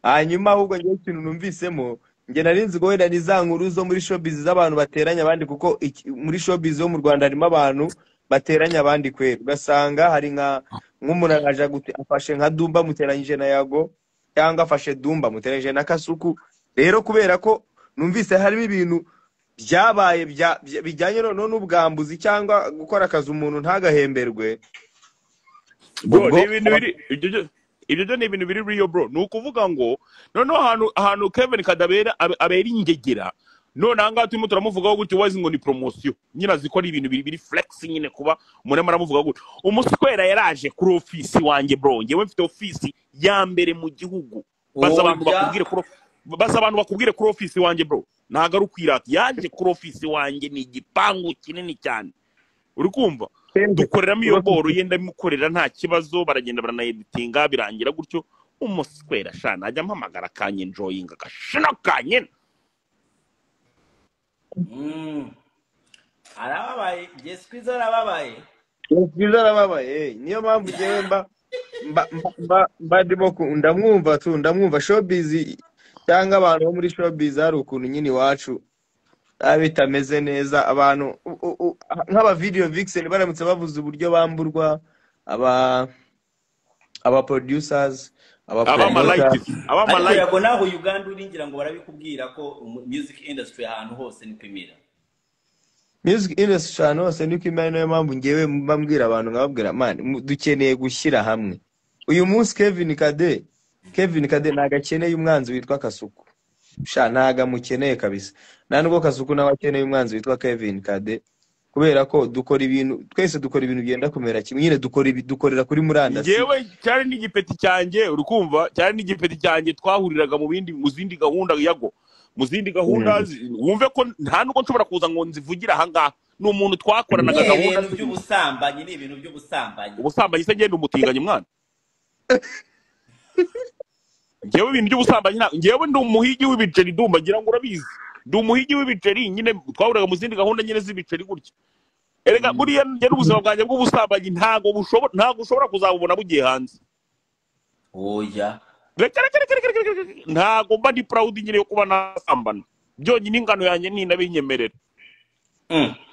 Hanyuma ahubwo ngewe ikintu numvisemo, nge narinzi ngo wenda ni za nkuru zo muri showbiz z'abantu bateranya abandi, kuko muri showbiz zo mu Rwanda harimo abantu bateranya abandi kwera. Ugasanga hari nk'umuntu araje afashe nka Dumba muteranyije na Yago, cyangwa afashe Dumba muteranyije na Kasuku. Rero kubera ko numvise harimo ibintu byabaye bijyanye noneho n'ubwambuzi cyangwa gukora akazi umuntu ntagahemberwe. Bro, ibyo ni ibintu biri real bro. Ni ukuvuga ngo noneho ahantu Kevin Kadabera abera ingegera, none aha ngaha turimo turamuvugaho gutyo wazi ngo ni promotion nyine, azi ko ari ibintu biri flex nyine kuba umuntu arimo aramuvuga gutyo. Umuswera yaraje kuri office wanjye bro, ngewe mfite office ya mbere mu gihugu. Baza abantu bakubwire kuri office wanjye bro, ntago ari ukwirata. Yaje kuri office wanjye, ni igipangu kinini cyane, uri kumva? Dukoreramo iyo boro ye, ndabimukorera nta kibazo, baragenda baranayeditinga birangira gutyo. Umuswera sha najya mpamagara akanyenjoyinga agashino kanyene. Arababaye Jessica, arababaye. Bwiza arababaye, niyo mpamvu njyewe mba ndimo ndamwumva tu, ndamwumva. Showbiz cyangwa abantu bo muri showbiz hari ukuntu nyine iwacu biba bitameze neza. Abantu nk'aba video vixen baramutse bavuze uburyo bamburwa, aba producers, aba abama promoters. Light abama Ariko light. Yago, naho Uganda uringira ngo barabikubwira ko music industry ahantu hose ni kwimira. Music industry ahantu hose niko imera. Niyo mpamvu ngewe mba mbwira abantu, nkababwira: man, dukeneye gushyira hamwe. Uyu munsi Kevin Kade ntabwo akeneye umwanzi witwa Kasuku sha, ntabwo amukeneye kabisa. Nta nubwo Kasuku nawe akeneye umwanzi witwa Kevin Kade, kubera ko dukora ibintu, twese dukora ibintu byenda kumera kimwe nyine, dukora ibi, dukorera kuri murandasi. Njyewe cyari n'igipeti cyanjye, uri kumva, cyari n'igipeti cyanjye, twahuriraga mu bindi, mu zindi gahunda, Yago, mu zindi gahunda wumve ko nta nubwo nshobora kuza ngo nzivugire ahangaha. Ni umuntu twakoranaga Ni gahunda. ibintu by'ubusambanyi, ni ibintu by'ubusambanyi. Ubusambanyi se ngenda umutinganya mwana? Njyewe ibintu by'ubusambanyi njyewe ndi umuhigi w'ibiceri. Ndumva ngira ngo urabizi, ndi umuhigi w'ibiceri nyine. Twahuriraga mu zindi gahunda nyine z'ibiceri gutya. Erega buriya njye n'ubuzima bwanjye bw'ubusambanyi ntabwo ushobora kuzabubona bugiye hanze. Oya. Reka reka reka reka reka reka reka. Ntabwo mba ndi proud nyine yo kuba nasambana byonyine, ingano yanjye ntinabinyemerera.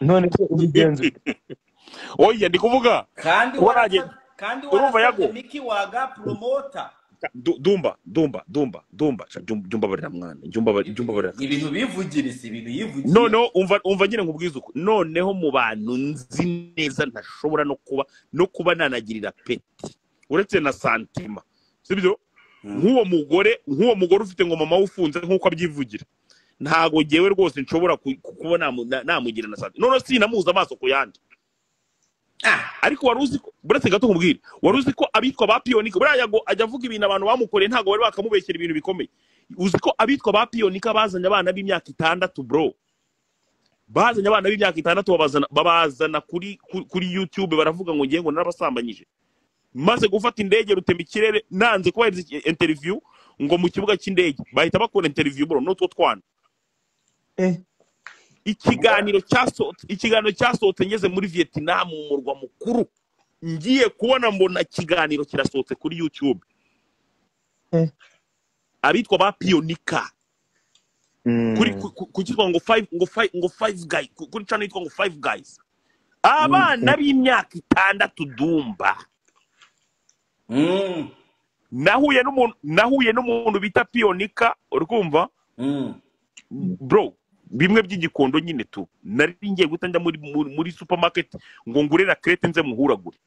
None se ubigenza ute? Oya, ndi kuvuga Kandi kuba nagenda kandi urumva warasabye Yago. Miki Waga promoter. Dumba, Dumba, Dumba, Dumba, sha, jya umbabarira mwana, jya umbabarira. Ibintu bivugiriza, ibintu yivugiye. Noneho umva nyine nkubwize uko. Noneho mu bantu nzi neza ntashobora no kuba nanagirira peti uretse na santima, sibyo? Nk'uwo mugore ufite ngo mama we ufunze nk'uko abyivugira, ntago ngewe rwose nshobora kuba namugira na santima. Noneho sinamuza amaso ku yandi. Ariko wari uzi ko, buretse gato nkubwire, wari uzi ko abitwa ba Piyonika, buriya Yago ajya avuga ibintu abantu bamukoreye, ntabwo bari bakamubeshyera ibintu bikomeye. Uzi ko abitwa ba Piyonika bazanye abana b'imyaka 6, bro? Bazanye abana b'imyaka 6, babazana kuri YouTube, baravuga ngo ngiye ngo narabasambanyije. Maze gufata indege rutema ikirere, nanze kubahiriza interview ngo mu kibuga cy'indege bahita bakora interview, bro, n'utwo twana. Ikiganiro cyasohotse ngeze muri Vietnam, mu murwa mukuru. Ngiye kubona mbona ikiganiro kirasohotse kuri YouTube. Abitwa ba Piyonika kuri ku cyitwa ngo five guys, kuri channel yitwa ngo Five Guys, abana b'imyaka 6, Dumba. Nahuye n'umuntu bita Piyonika, uri kumva? Bro, bimwe by'igikondo nyine tu. Nari ngiye guhita njya muri supermarket ngo ngure raclette nze muhuragure.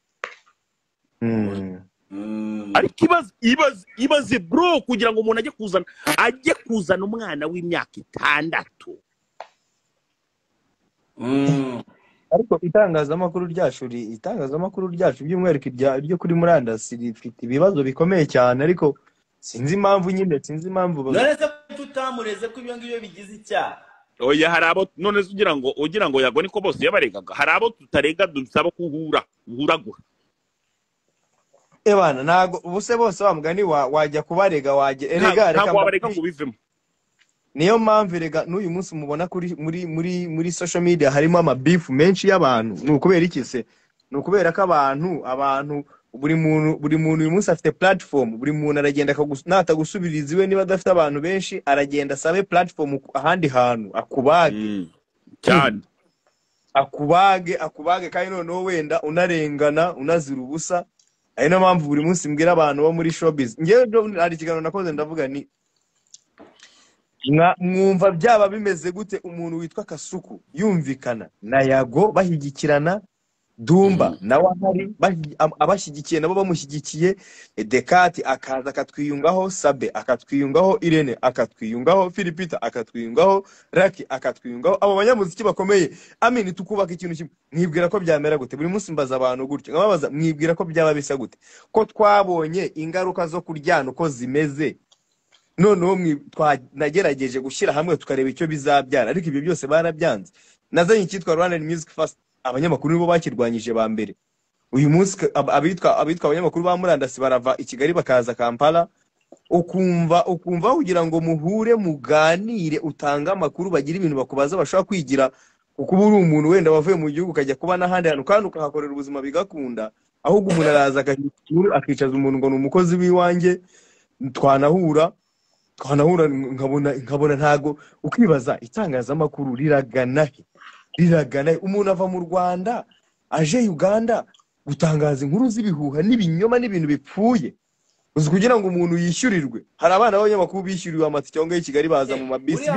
Ariko ibaze, ibaze, ibaze bro, kugira ngo umuntu ajye kuzana umwana w'imyaka 6. Ariko itangazamakuru ryacu, by'umwihariko iryo kuri murandasi, rifite ibibazo bikomeye cyane, ariko sinzi impamvu nyine, sinzi impamvu None se kuki utamureze ko ibyo ngibyo bigize icyaha? Oya, hari abo, none se ugira ngo Yago niko bose yabaregaga? Hari abo tutarega, dusaba kuhura uhuragura. Ebana, ntago ubuse bose wa mugani wajya kubarega, wajya erega reka Ntabwo wabarega ngo ubivemo. Niyo mpamvu erega n'uyu munsi mubona kuri muri muri muri social media harimo amabifu menshi y'abantu. Ni ukubera iki se? Ni ukubera ko abantu buri muntu uyu munsi afite platform. Buri muntu aragenda natagusubiriza iwe, niba adafite abantu benshi, aragenda asabe platform ahandi hantu akubage. Cyane. Akubage, akubage, kandi noneho wenda unarengana, unazira ubusa. Ari niyo mpamvu buri munsi mbwira abantu bo muri showbiz, ngewe ejo bundi hari ikiganiro nakoze, ndavuga ni mwumva byaba bimeze gute umuntu witwa Kasuku yumvikana na Yago, bashyigikirana, Dumba nawe ahari, abashyigikiye nabo bamushyigikiye, Dekati akaza akatwiyungaho, Sabe akatwiyungaho, Irene akatwiyungaho, Filipita akatwiyungaho, Raki akatwiyungaho, abo banyamuziki bakomeye, amini, tukubaka ikintu kimwe, mwibwira ko byamera gute? Buri munsi mbaza abantu gutyo, nkababaza: mwibwira ko byaba bisa gute, ko twabonye ingaruka zo kuryana uko zimeze? Noneho nagerageje gushyira hamwe tukareba icyo bizabyara, ariko ibyo byose barabyanze. Nazanye icyitwa Rwanda Music Abanyamakuru nibo bakirwanyije ba mbere. Uyu munsi abitwa abanyamakuru ba murandasi barava i Kigali bakaza Kampala, ukumva kugira ngo muhure muganire, utange amakuru, bagire ibintu bakubaza bashobora kwigira, kuko uba uri umuntu wenda wavuye mu gihugu ukajya kuba n'ahandi hantu kandi ukahakorera ubuzima bigakunda. Ahubwo umuntu araza akicaza umuntu ngo ni umukozi w'iwanjye, twanahura nkabona ntago. Ukibaza itangazamakuru riragana he? Riragana he? Umuntu ava mu Rwanda aje Uganda gutangaza inkuru z'ibihuha n'ibinyoma n'ibintu bipfuye. Uzi kugira ngo umuntu yishyurirwe. Hari abana b'abanyamakuru bishyuriwe amatike aho ngaho i Kigali baza mu mabisi.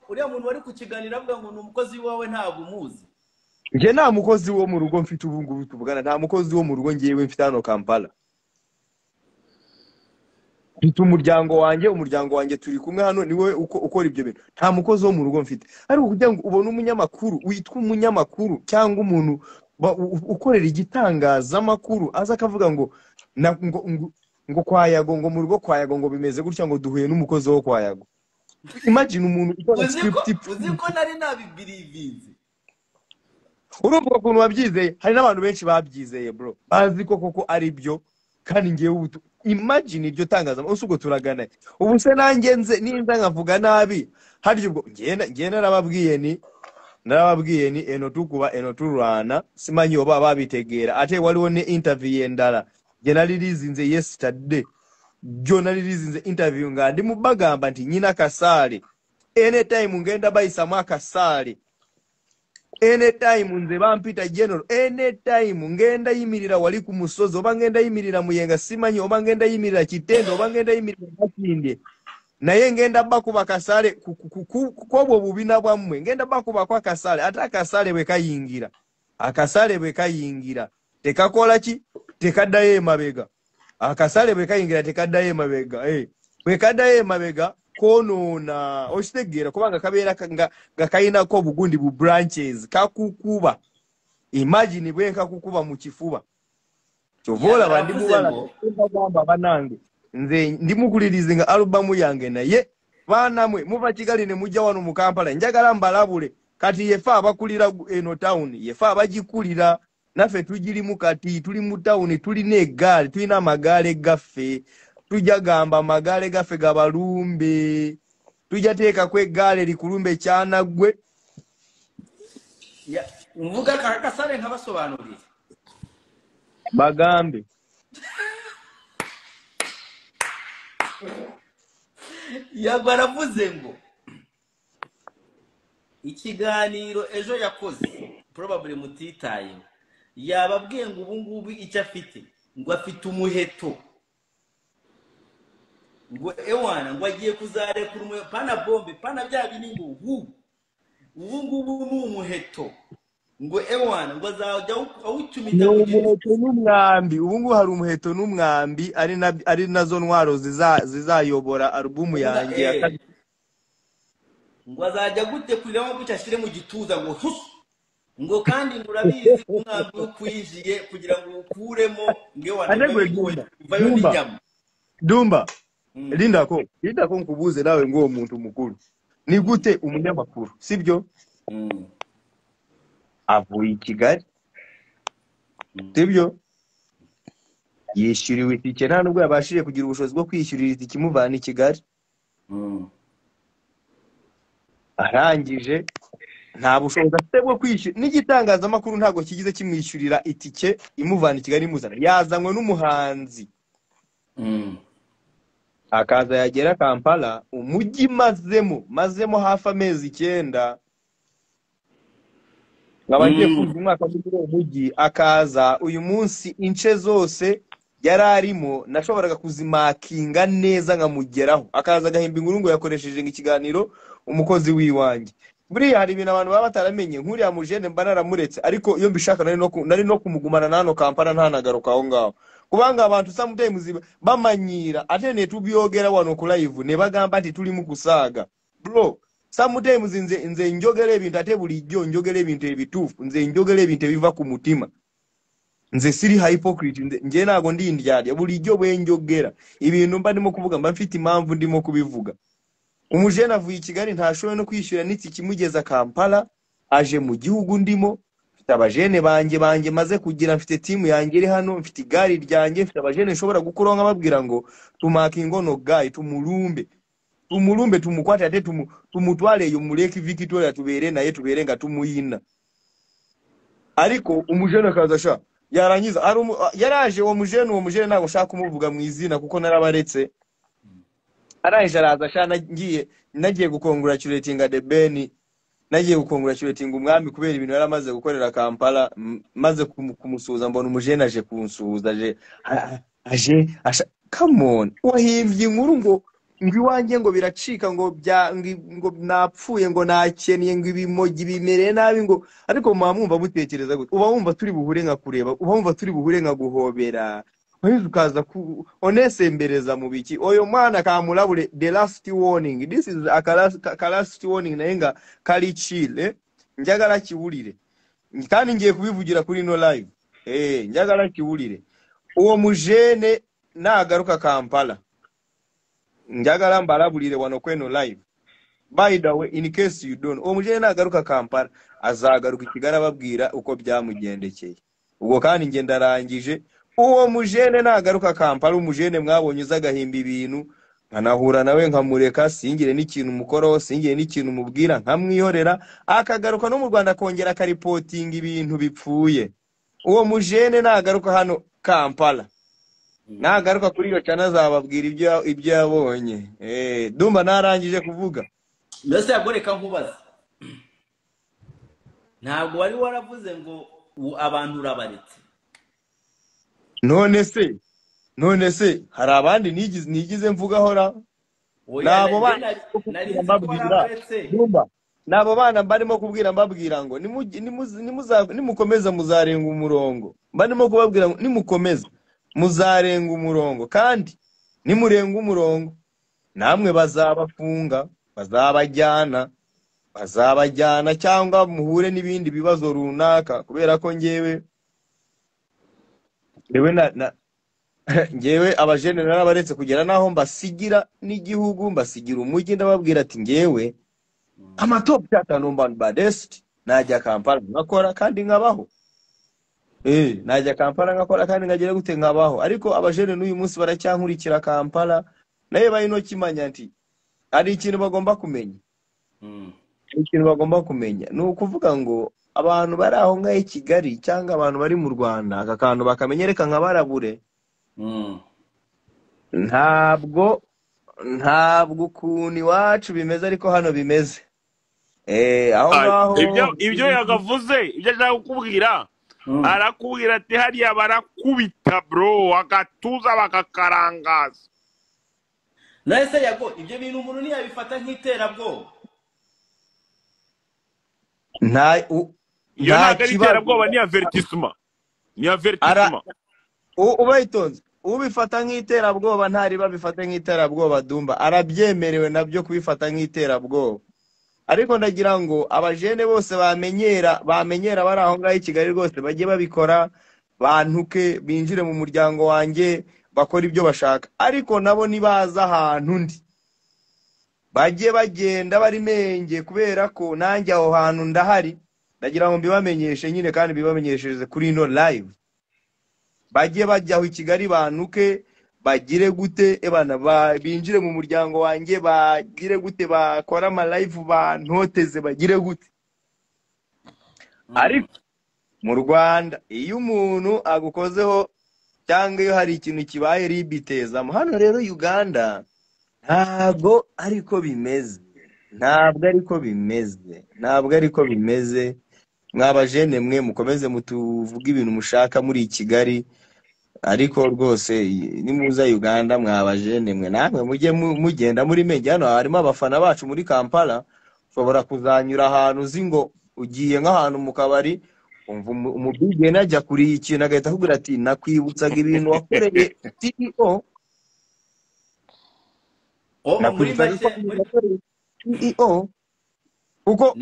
Uriya muntu wari ku kiganiro avuga ngo ni umukozi wawe ntabwo umuzi. Njye nta mukozi wo mu rugo mfite ubu ngubu tuvugana, nta mukozi wo mu rugo ngewe mfite hano Kampala. Mfite umuryango wanjye, turi kumwe hano, niwe ukora ibyo bintu. Nta mukozi wo mu rugo mfite. Ariko kugira ngo ubone umunyamakuru witwa umunyamakuru cyangwa umuntu ukorera igitangazamakuru aza akavuga ngo ngo kwa Yago, ngo mu rugo kwa Yago ngo bimeze gutya, ngo duhuye n'umukozi wo kwa Yago. Imagine umuntu ukora script. Uzi ko nari nabibirivinze. Urumva ukuntu wabyizeye? Hari n'abantu benshi babyizeye bro, bazi ko koko ari byo. Kandi ngewe imagine iryo tangazamakuru ubwo turagana. Ubu se nanjye nze ninza nkavuga nabi harya ubwo ngiye narababwiye ni eno tukuba eno turwana, simanyi oba babitegera. Ate waliwo ne interview endala gye nalirizinze yesterday, jo nalirizinze interview nga ndi mubagamba nti nyina kasaale, anytime ngenda bayisamu akasaale, anytime nze bampita general, anytime ngenda yimirira wali ku musozi, oba ngenda yimirira Muyenga simanyi, oba ngenda yimirira Kitende, oba ngenda yimirira Makindye, naye ngenda bakuba kasaale kwobwo bubina bwammwe, ngenda bakuba kwa kasaale. Ate akasaale bwe kayingira, akasaale bwe kayingira tekakola ki? Tekaddayo emabega. Akasaale bwe kayingira tekaddayo emabega. Bwe kaddayo emabega konoona, okitegeera, kubanga kabeera nga kalinako obugundi bu branches, kakukuba. Imagine bwe nkakukuba mu kifuba. Kyova olaba ndi mubala bagamba banange, nze ndi mukuliriza alubamu yange, naye baana mwe muva Kigali ne mujja wano mu Kampala, njagala mbalabule. Kati yefe abakulira eno town, yefe abagikulira, naffe tugirimu kati, tuli mu town, tulina eggaali, tulina amagaale gaffe. Tujja gamba amagaale gaffe gabalumbe, tujja teekako eggaale likulumbe kyanaggwe. Mvuga kasale nkabasobanurire. Bagambe. Yago aravuze ngo ikiganiro ejo yakoze probably mutitaye, yababwiye ngo ubu ngubu icyo afite, ngo afite umuheto, ngo ewana ngo agiye kuzarekura umuheto, pana bombe pana bya bini, ngo ubu ngubu ni umuheto, ngo ewana ngo azajya awucumita mu umuheto n'umwambi. Ubu ngubu hari umuheto n'umwambi, ari nazo ntwaro zizayobora alubumu yanjye. Ngo azajya gute kuriramo gutya ashyire mu gituza ngo husu, ngo kandi urabizi umwambi ukwinjiye kugira ngo ukuremo, ngo ewana bivayo n'inyama. Dumba, linda ko nkubuze nawe ngo umuntu mukuru. Ni gute umunyamakuru, sibyo? Avuye i Kigali, sibyo? Yishyuriwe itike, nta nubwo yabashije kugira ubushobozi bwo kwishyurira itike imuvana i Kigali. Arangije nta bushobozi afite bwo kwishyura, n'igitangazamakuru ntabwo kigize kimwishyurira itike imuvana i Kigali imuzana. Yazanywe n'umuhanzi. Akaza yagera Kampala, umujyi mazemo hafi amezi 9, nkaba ngiye kumva umwaka muri uwo mujyi. Akaza uyu munsi ince zose yari arimo nashoboraga kuzimakinga neza nkamugeraho. Akaza agahimba inkuru ngo yakoresheje ikiganiro umukozi w'iwanjye. Buriya hari ibintu abantu baba bataramenye, nk'uriya mujene mba naramuretse, ariko iyo mbishaka nari no kumugumana na hano Kampala ntanagaruka aho ngaho. Kubanga abantu sometimes bamanyira ate ne tubyogera wano ku live ne bagamba nti tuli mu kusaaga. Bro, sometimes nze njogera ebintu ate bulijjo njogera ebintu ebituufu, nze njogera ebintu ebiva ku mutima. Nze siri hypocrite, nje ntago ndi indyarya, bulijjo bwe njogera ibintu mba ndimo kuvuga mba mfite impamvu ndimo kubivuga. Umujene avuye i Kigali ntashoboye no kwishyura n'itike imugeza Kampala, aje mu gihugu ndimo, Mfite abajene banjye maze kugira, mfite timu yanjye iri hano, mfite igare ryanjye, mfite abajene nshobora gukuraho nkababwira ngo tumakinga ono guy, tumulumbe tumulumbe, tumukwate ate tumutwale eyo mu Lake Victoria, tubere naye, tubere nga tumuyina. Ariko umujene akaza sha yarangiza yaraje uwo mujene ntabwo nshaka kumuvuga mu izina kuko narabaretse. Araje araza sha, nagiye gukongratulatinga The Ben, nagiye gukongratulatinga umwami kubera ibintu yari amaze gukorera Kampala. Maze kumusuhuza mbona umujene aje kunsuhuza, aje come on, wahimbye inkuru ngo iwanjye ngo biracika, ngo bya ngo napfuye, ngo nakeniye, ngo ibimogi bimereye nabi, ngo ariko muba mwumva mutekereza gute? Uba wumva turi buhure nka kureba, uba wumva turi buhure nka guhobera, wahise ukaza onesembereza mu biki? Oyo mwana kamulabule, the last warning, this is a last warning, naye nga kali chill, njagala kiwulire kandi ngiye kubivugira kuri no live, njagala kiwulire. Uwo mujene nagaruka Kampala, njagala mbalabulire wano kweno live. By the way, in case you don't, uwo mujene nagaruka Kampala azagaruka i Kigali ababwira uko byamugendekeye. Ubwo kandi nge ndarangije. Uwo mujene nagaruka Kampala, umujene mwabonye uza agahimba ibintu, nkanahura nawe nkamureka, singire n'ikintu mukoroho, singire n'ikintu mubwira, nkamwihorera, akagaruka no mu Rwanda akongera akaripotinga ibintu bipfuye. Uwo mujene nagaruka hano Kampala, nagaruka kuri iyo channel azababwira ibyo yabonye. Dumba narangije kuvuga. Mbese yagoreka nkubaza, ntabwo wari waravuze ngo abantu urabaretse? None se hari abandi nigize mvugahora? Nabo bana mbabwira, Dumba, nabo bana barimo kubwira mbabwira ngo nimukomeza muzarenga umurongo. Barimo kubabwira ngo nimukomeza muzarenga umurongo, kandi nimurenga umurongo namwe bazabafunga, bazabajyana cyangwa muhure n'ibindi bibazo runaka. Kubera ko ngewe ngewe abajene narabaretse kugera naho mbasigira n'igihugu, mbasigira umujyi, ndababwira ati ngewe ama top chata number baddest, najya Kampala nkakora kandi nkabaho. Najya Kampala nkakora kandi ngagira gute nkabaho. Ariko abajene n'uyu munsi baracyankurikira Kampala, naye bayino kimanya nti hari ikintu bagomba kumenya. Ikintu bagomba kumenya ni ukuvuga ngo abantu bari aho ngaho i Kigali cyangwa abantu bari mu Rwanda, aka kantu bakamenyereka nka barabure. Ntabwo ukuntu iwacu bimeze ariko hano bimeze. Aho ngaho ibyo yagavuze, ibyo ashaka kukubwira, arakubwira ati hariya barakubita bro, agatuza bakakarangaza. Nahise yago ibyo bintu umuntu ntiyabifata nk'iterabwoba. Nta iyo ntabwo ari iterabwoba, ni avertissement, ni avertissement. Ubayitonze ubifata nk'iterabwoba ntari babifata nk'iterabwoba. Dumba arabyemerewe nabyo kubifata nk'iterabwoba. Ariko ndagira ngo abajene bose bamenyera bari aho ngaho i Kigali rwose bajye babikora, bantuke binjire mu muryango wanjye bakora ibyo bashaka. Ariko nabo nibaza ahantu ndi bajye bagenda bari menge, kubera ko nanjye aho hantu ndahari. Ndagira ngo mbibamenyeshe nyine kandi mbibamenyeshereze kuri ino live. Bajye bajya aho i Kigali bantuke, bagire gute ebana, binjire mu muryango wanjye, bagire gute, bakora ama live bantoteze, bagire gute. Ariko mu Rwanda iyo umuntu agukozeho cyangwa iyo hari ikintu kibaye ribitezamo. Hano rero Uganda ntabwo ariko bimeze, ntabwo ariko bimeze, ntabwo ariko bimeze. Mwabajene mwe mukomeze mutuvuge ibintu mushaka muri Kigali, ariko rwose nimuza Uganda mwabajene mwe namwe mujye mugenda muri menge. Hano harimo abafana bacu muri Kampala, ushobora kuzanyura ahantu uzi ngo ugiye nk'ahantu mu kabari, umva umubigene ajya kuri ikintu agahita akubwira ati nakwibutsaga ibintu wakoreye CEO, nakwibutsaga wakoreye CEO. Kuko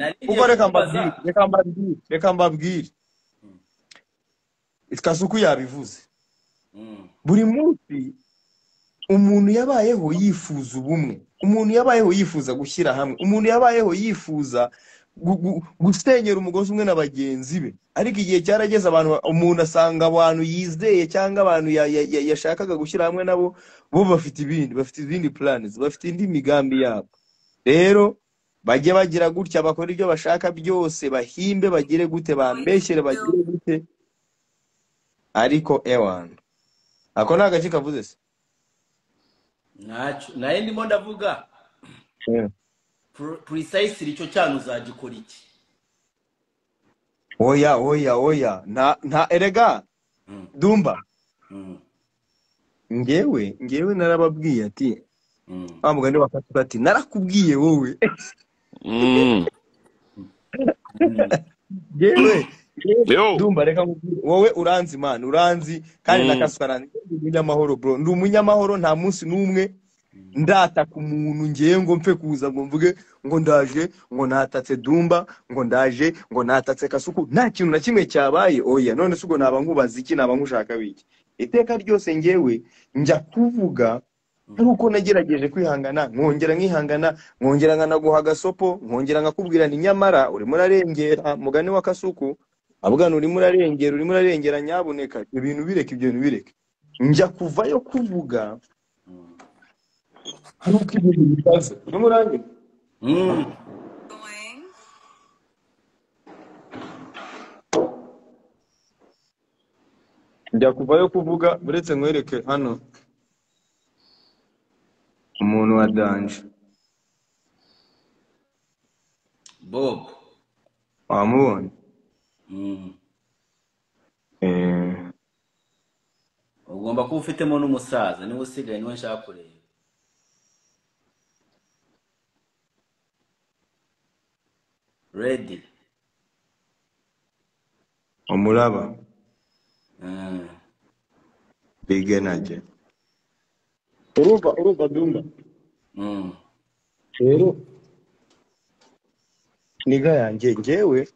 reka mbabwire Kasuku yabivuze. Buri munsi umuntu yabayeho yifuza ubumwe, umuntu yabayeho yifuza gushyira hamwe, umuntu yabayeho yifuza gusenyera umugozi umwe na bagenzi be. Ariko igihe cyarageze abantu, umuntu asanga abantu yizeye cyangwa abantu yashakaga gushyira hamwe nabo, bo bafite ibindi, bafite izindi plans, bafite indi migambi yabo. Rero bajye bagira gutya, bakora ibyo bashaka byose, bahimbe, bagire gute, bambeshyere, bagire gute, ariko ewana ako ni agace kavuze se. Ntacyo naye ndimo ndavuga. Precisely icyo cyane uzagikora iki? Oya oya oya, nta erega Dumba. Ngewe narababwiye ati wa mugani wa Kasuku ati narakubwiye wowe. Ngewe Dumba, reka nkubwire, wowe uranzi man, uranzi kandi na Kasuku aranzi. Ndi umunyamahoro bro, ndi umunyamahoro, nta munsi n'umwe ndataka umuntu ngewe ngo mfe kuza ngo mvuge ngo ndaje ngo natatse Dumba, ngo ndaje ngo natatse Kasuku, nta kintu na kimwe cyabaye. Oya, none se ubwo naba nkubaza iki, naba nkushaka biki? Iteka ryose ngewe njya kuvuga ari uko nagerageje kwihangana, nkongera nkihangana, nkongera nkanaguha agasopo, nkongera nkakubwira nti nyamara urimo urarengera, mugani wa Kasuku avuga urimo urarengera, urimo urarengera, nyabuneka ibintu bireke, ibyo bintu bireke. Njya kuvayo kuvuga ari uko ibintu bikaze. Urimo uranyumva? Njya kuvayo kuvuga, uretse nkwereke hano umuntu wa danje Bob wamubonye? Ugomba kuba ufitemo n'umusaza, niwe usigaye, niwe nshaka kureba. Ready. Umuraba. Big energy. Urumva Dumba. Rero niga yanjye ngewe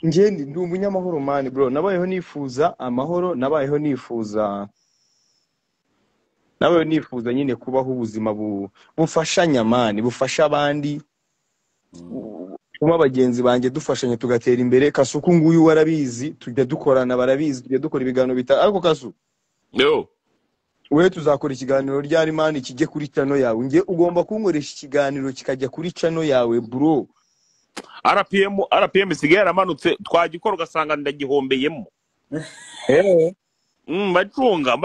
nge ndi umunyamahoro man bro, nabayeho nifuza amahoro, nabayeho nifuza nyine kubaho ubuzima bufashanya man, bufasha abandi, kuma bagenzi banjye dufashanya tugatera imbere. Kasuku nguyu warabizi, tujya dukorana, barabizi, tujya dukora ibiganiro bita, ariko Kasu yo we tuzakora ikiganiro ryari man kijye kuri channel yawe? Nge ugomba kunkoresha ikiganiro kikajya kuri channel yawe bro. RPM isigaye yaramanutse, twagikora ugasanga ndagihombeyemo. Mbacunga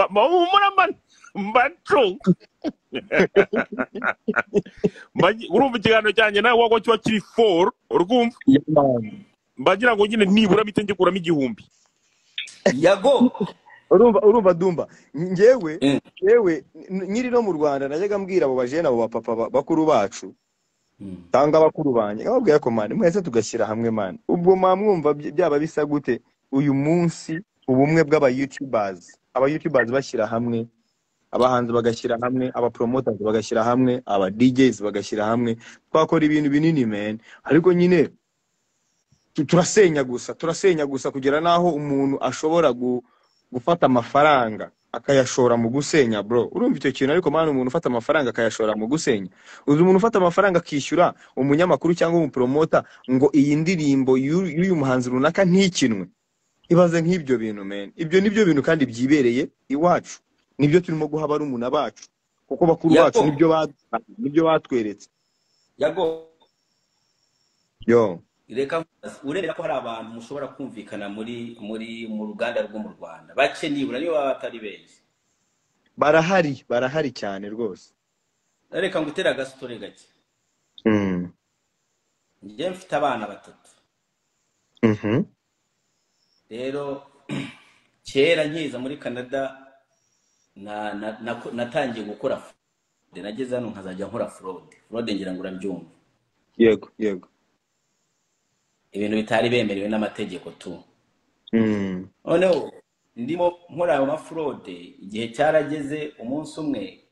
mbacunga. Urumva ikiganiro cyanjye nawe wagwa kiba kiri 4, urumva? Mbagira ngo nyine nibura bite ngikuramo 1000. Yago urumva Dumba, ngewe nyiri no mu Rwanda najyaga mbwira abo bajene, abo bapapa bakuru bacu tanga bakuru banjye, nkababwira ko man mwese tugashyira hamwe man, ubwo mwamwumva byaba bisa gute uyu munsi ubumwe bw'aba YouTubers, aba YouTubers bashyira hamwe, abahanzi bagashyira hamwe, aba promoters bagashyira hamwe, aba DJs bagashyira hamwe, twakora ibintu binini man. Ariko nyine turasenya gusa kugera naho umuntu ashobora gufata amafaranga akayashora mu gusenya bro. Urumva icyo kintu? Ariko man umuntu ufata amafaranga akayashora mu gusenya, uzi umuntu ufata amafaranga akishyura umunyamakuru cyangwa umupromota ngo iyi ndirimbo y'uyu muhanzi runaka ntikinwe. Ibaze nk'ibyo bintu man. Ibyo nibyo bintu kandi byibereye iwacu, nibyo turimo guha barumuna bacu, kuko bakuru bacu nibyo batweretse. Yago yo reka uremera ko hari abantu mushobora kumvikana muri mu ruganda rwo mu Rwanda bake nibura, niyo baba batari benshi, barahari cyane rwose. Reka ngutera agasitore gake. Njye mfite abana batatu. Rero kera nkiza muri Canada natangiye gukora fraude, nageze hano nkazajya nkora fraude ngira ngo urabyumva. Yego ibintu bitari bemerewe n'amategeko tu. Noneho ndimo nkora ayo mafraude, igihe cyarageze umunsi umwe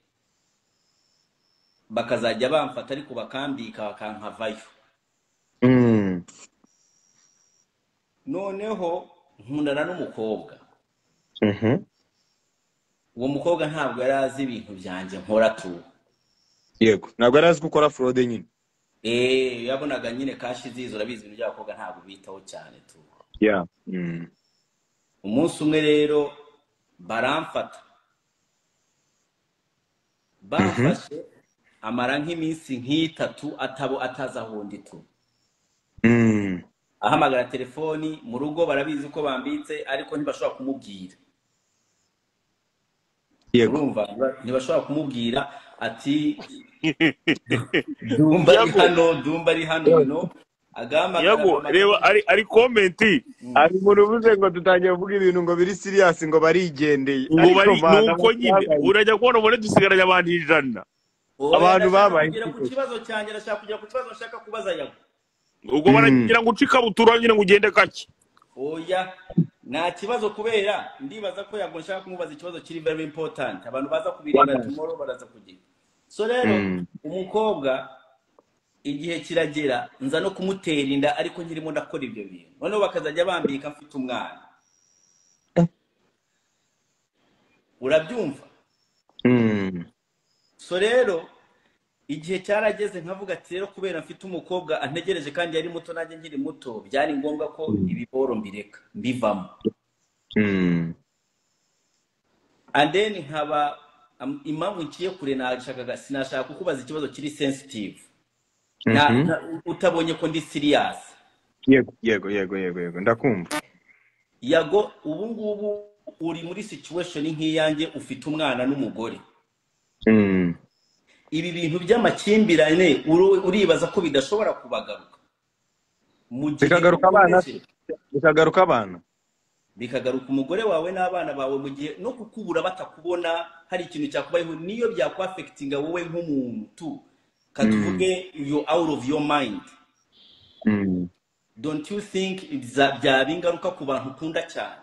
bakazajya bamfata ariko bakambika bakankavayo. Noneho nkundana n'umukobwa. Uwo mukobwa ntabwo yari azi ibintu byanjye nkora tu. Yego, ntabwo yari azi gukora fraude nyine. Yabonaga nyine cash zizo, urabizi ibintu by'abakobwa ntabwo bitaho cyane tu. Yeah. Umunsi umwe rero baramfata, bamfashe amara nk'iminsi nk'itatu atabo atazi aho ndi tu. Ahamagara telefoni mu rugo, barabizi ko bambitse ariko ntibashobora kumubwira. Yego. Urumva ntibashobora kumubwira ati Dumba ari Yago. hano, Dumba ari hano, you know. Agahamagara Yago, mama. reba ari comment. Hari umuntu uvuze ngo dutangiye kuvuga ibintu ngo biri serious ngo barigendeye. Ngo Ariko bari mana, nuko nyine babaye. Urajya kubona ubone dusigaranye abantu 100. Oya, Abantu ndashaka babaye kugera ku iki? kibazo cyanjye, ndashaka kugera ku kibazo nshaka kubaza Yago. Ubwo baragira ngo uce ikabutura nyine ngo ugende gake. Oya, nta kibazo, kubera ndibaza ko Yago nshaka kumubaza ikibazo kiri very important, abantu baza kubireba tomorrow baraza kugira. So rero umukobwa igihe kiragera nza no kumutera inda, ariko nkirimo ndakora ibyo bintu, noneho bakazajya bambika mfite umwana, urabyumva? So rero igihe cyarageze nkavuga ati rero kubera mfite umukobwa antegereje kandi yari muto nanjye nkiri muto, byari ngombwa ko ibiboro mbireka mbivamo. And then nkaba impamvu nciye kure, nashakaga sinashaka kukubaza ikibazo kiri sensitive na, utabonye ko ndi serious. Yego, ndakumva. Yago, ubu ngubu uri muri situation nk'iyanjye, ufite umwana n'umugore. Ibi bintu by'amakimbirane uribaza ko bidashobora kubagaruka mu gihe Bikagaruka abana, ukomeje? bikagaruka abana. Bikagaruka umugore wawe n'abana bawe, mu gihe no kukubura batakubona hari ikintu cyakubayeho, niyo byakwaffectinga wowe nk'umuntu tu, katuvuge you out of your mind, don't you think byaba ingaruka ku bantu ukunda cyane,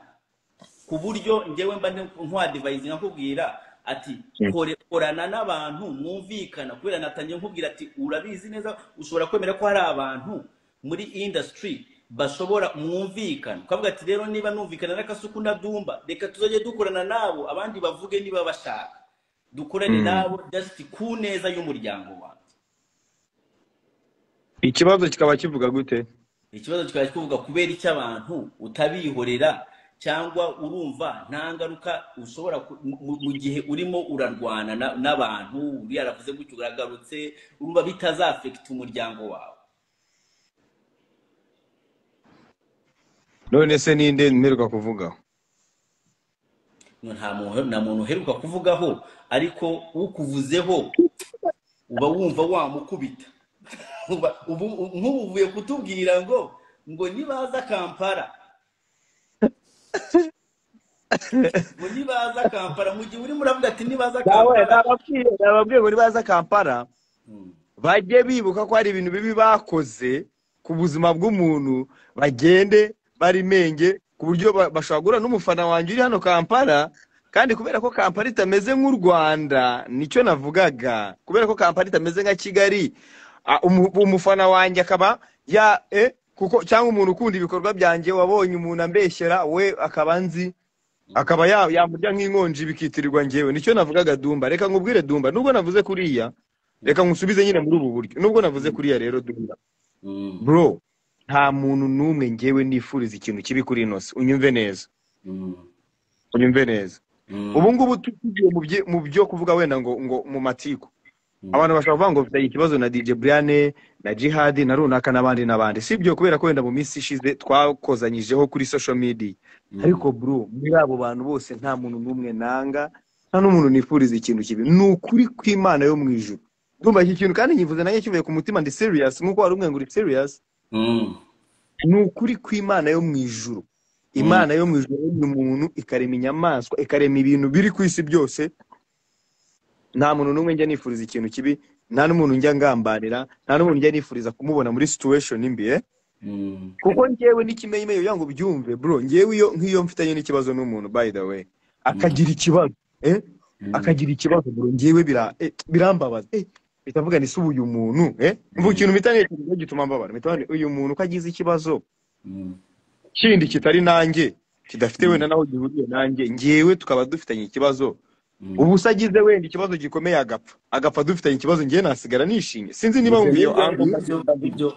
ku buryo njyewe mba nkwadvisinga nkubwira ati korana n'abantu mwumvikana? Kubera natangiye nkubwira ati urabizi neza, ushobora kwemera ko hari abantu muri industry bashobora mwumvikana, ukavuga ati rero niba numvikana n'Akasuku na Dumba, reka tuzajye dukorana nabo, abandi bavuge niba bashaka dukorane nabo, just ku neza y'umuryango wanjye. Ikibazo kikaba kivuga gute? Ikibazo kikaba kivuga kubera icyo abantu utabihorera, cyangwa urumva nta ngaruka ushobora mu gihe urimo urarwana n'abantu, uriya aravuze gutyo uragarutse, urumva bitazaffecta umuryango wawe? None se ninde mperuka kuvugaho? No, nta muntu uheruka kuvugaho, ariko ukuvuzeho uba wumva wamukubita. Nk'ubu uvuye kutubwira ngo nibaza Kampala, ngo nibaza Kampala, mu gihe urimo uravuga ati nibaza Nawe Kampala. Nababwiye ngo nibaza Kampala bajye bibuka ko hari ibintu bibi bakoze ku buzima bw'umuntu, bagende bari menge, ku buryo bashobora guhura n'umufana wanjye uri hano Kampala. Kandi kubera ko Kampala itameze nk'u Rwanda, nicyo navugaga, kubera ko Kampala itameze nka Kigali, umufana wanjye akaba ya kuko cyangwa umuntu ukunda ibikorwa byanjye wabonye umuntu ambeshyera, we akaba nzi, akaba yamurya nk'inkonji bikitirirwa njyewe. Nicyo navugaga. Dumba, reka nkubwire Dumba, nubwo navuze kuriya, reka nkusubize nyine muri ubu buryo, nubwo navuze kuriya rero Dumba, bro, nta muntu n'umwe njyewe nifuriza ikintu kibi kuri ino si. Unyumve neza, unyumve neza. Ubu ngubu tugiye mu byo kuvuga wenda ngo mu matiku, abantu bashobora kuvuga ngo mfitanye ikibazo na DJ Brian na Jihad na runaka n'abandi n'abandi, si ibyo, kubera ko wenda mu minsi ishize twakozanyijeho kuri social media. Ariko bro, muri abo bantu bose nta muntu n'umwe nanga, nta n'umuntu nifuriza ikintu kibi, ni ukuri kw'Imana yo mu ijuru. Ndumva iki kintu kandi nyivuze nanjye kivuye ku mutima, ndi serious nk'uko wari umwe ngo uri serious. Ni ukuri kw'Imana yo mu ijuru. Imana yo mu ijuru yaremye umuntu, ikarema inyamaswa, ikarema ibintu biri ku isi byose, nta muntu n'umwe njya nifuriza ikintu kibi, nta n'umuntu njya ngambanira, nta n'umuntu njya nifuriza kumubona muri situation mbi. Kuko njyewe n'ikimenyimenyi kugira ngo ubyumve bro, njyewe iyo nk'iyo mfitanye n'ikibazo n'umuntu, by the way, akagira ikibazo, akagira ikibazo bro, njyewe birambabaza, bitavuga ni se ubu uyu muntu, mvuga ikintu mpita ntekereza gituma mbabara, mpita mvuga nti, uyu muntu ko agize ikibazo kindi kitari nanjye, kidafite wenda naho gihuriye nanjye, njyewe tukaba dufitanye ikibazo. Ubu se agize wenda ikibazo gikomeye agapfa dufitanye ikibazo, ngewe nasigara nishimye. Sinzi niba Ibyo wumva iyo nibyo angle. nibyo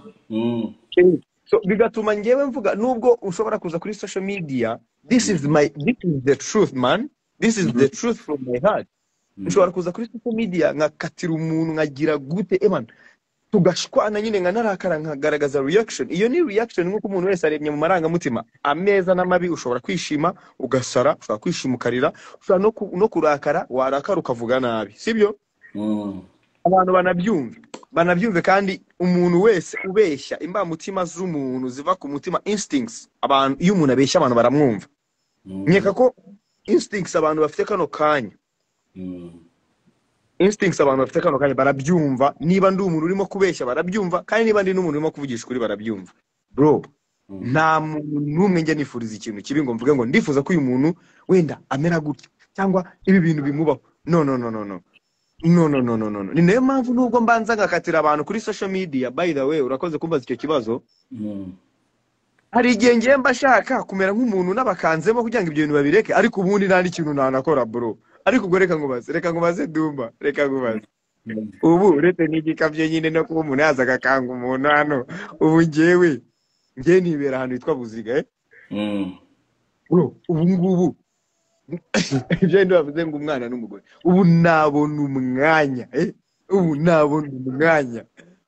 nibyo. So bigatuma ngewe mvuga, nubwo ushobora kuza kuri social media, this is the truth, man, this is the truth from my heart. Nshobora kuza kuri social media nkakatira umuntu, nkagira gute, eman, tugashwana nyine, nkanarakara, nkagaragaza reaction. Iyo ni reaction nk'uko umuntu wese aremye mu marangamutima ameza n'amabi. Ushobora kwishima ugasara, ushobora kwishima ukarira, ushobora no kurakara, warakara ukavuga nabi, sibyo? Abantu banabyumve. Kandi umuntu wese ubeshya, imbamutima z'umuntu ziva ku mutima, instincts. Abantu, iyo umuntu abeshya, abantu baramwumva. Nkeka ko instincts abantu bafite kano kanya, instincts abantu bafite kano kanya, barabyumva. Niba ndi umuntu urimo kubeshya, barabyumva, kandi niba ndi n'umuntu urimo kuvugisha ukuri, barabyumva, bro. Nta muntu n'umwe njya nifuriza ikintu kibi ngo mvuge ngo ndifuza ko uyu muntu wenda amera gutya cyangwa ibi bintu bimubaho. No, no, no, no, no, no, no, no, no, no, no. Ni nayo mpamvu nubwo mbanza ngakatira abantu kuri social media. By the way, urakoze kumbaza icyo kibazo. Hari igihe ngiye mba shaka kumera nk'umuntu n'abakanzemo kugira ngo ibyo bintu babireke, ariko ubundi nta n'ikintu nanakora, bro. Ariko ubwo reka nkubaze, Dumba, reka nkubaze. Ubu uretse n'igikabyo nyine no kuba umuntu yaza agakanga umuntu hano, ubu ngewe nibera ahantu hitwa Buziga, eh? Bro, ubu ngubu ibyo bindi bavuze ngo umwana n'umugore, ubu nabona umwanya, eh? Ubu nabona umwanya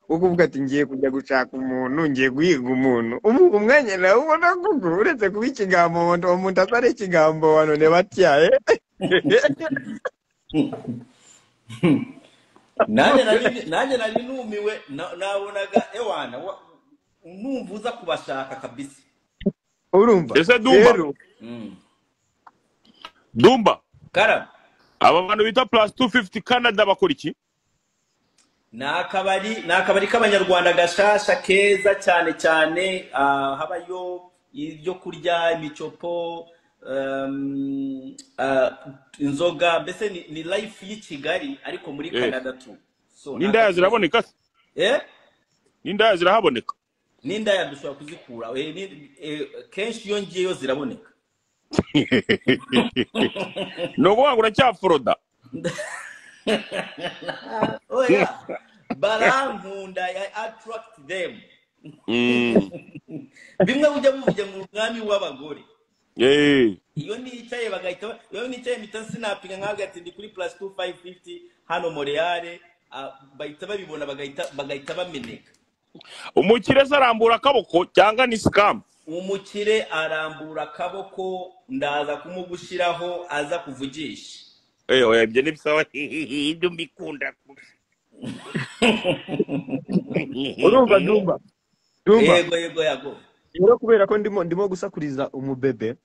wo kuvuga ati ngiye kujya gushaka umuntu, ngiye guhiga umuntu? Ubu umwanya nawe ubona kuko uretse kuba ikigambo, uwo muntu atari ikigambo wa none batyaye. Nanjye nari numiwe, nabonaga ewana numva uza kubashaka kabisa. Urumva? Ese Dumba? Rero Dumba. Karame. Aba bantu bita Plus 250 Canada bakora iki? Ni akabari k'abanyarwanda gashasha, keza cyane cyane. Habayo ibyo kurya, imicopo, inzoga, mbese ni life y'i Kigali ariko muri Canada tu. So ni N'indaya akabari. ziraboneka se? Eh? N'indaya zirahaboneka? N'indaya dushobora kuzikura. Kenshi iyo ngiyeyo ziraboneka. Ni ukuvuga ngo uracyaforoda? Oya, barankunda, I attract them. Bimwe ujya buvuge ngo umwami w'abagore. Iyo nicaye bagahita, iyo nicaye mpita sinapinga nkavuga ati ndi kuri Plus 2550 hano Montreal, bahita babibona, bagahita bameneka. Umukire se arambura akaboko cyangwa ni scam? Umukire arambura akaboko, ndaza kumugushyiraho aza kuvugisha. Oya, ibyo ni bisawa, ibyo mbikunda. Urumva, Dumba, Dumba? Yego, Yago. Rero kubera ko ndimo gusakuriza umubebe,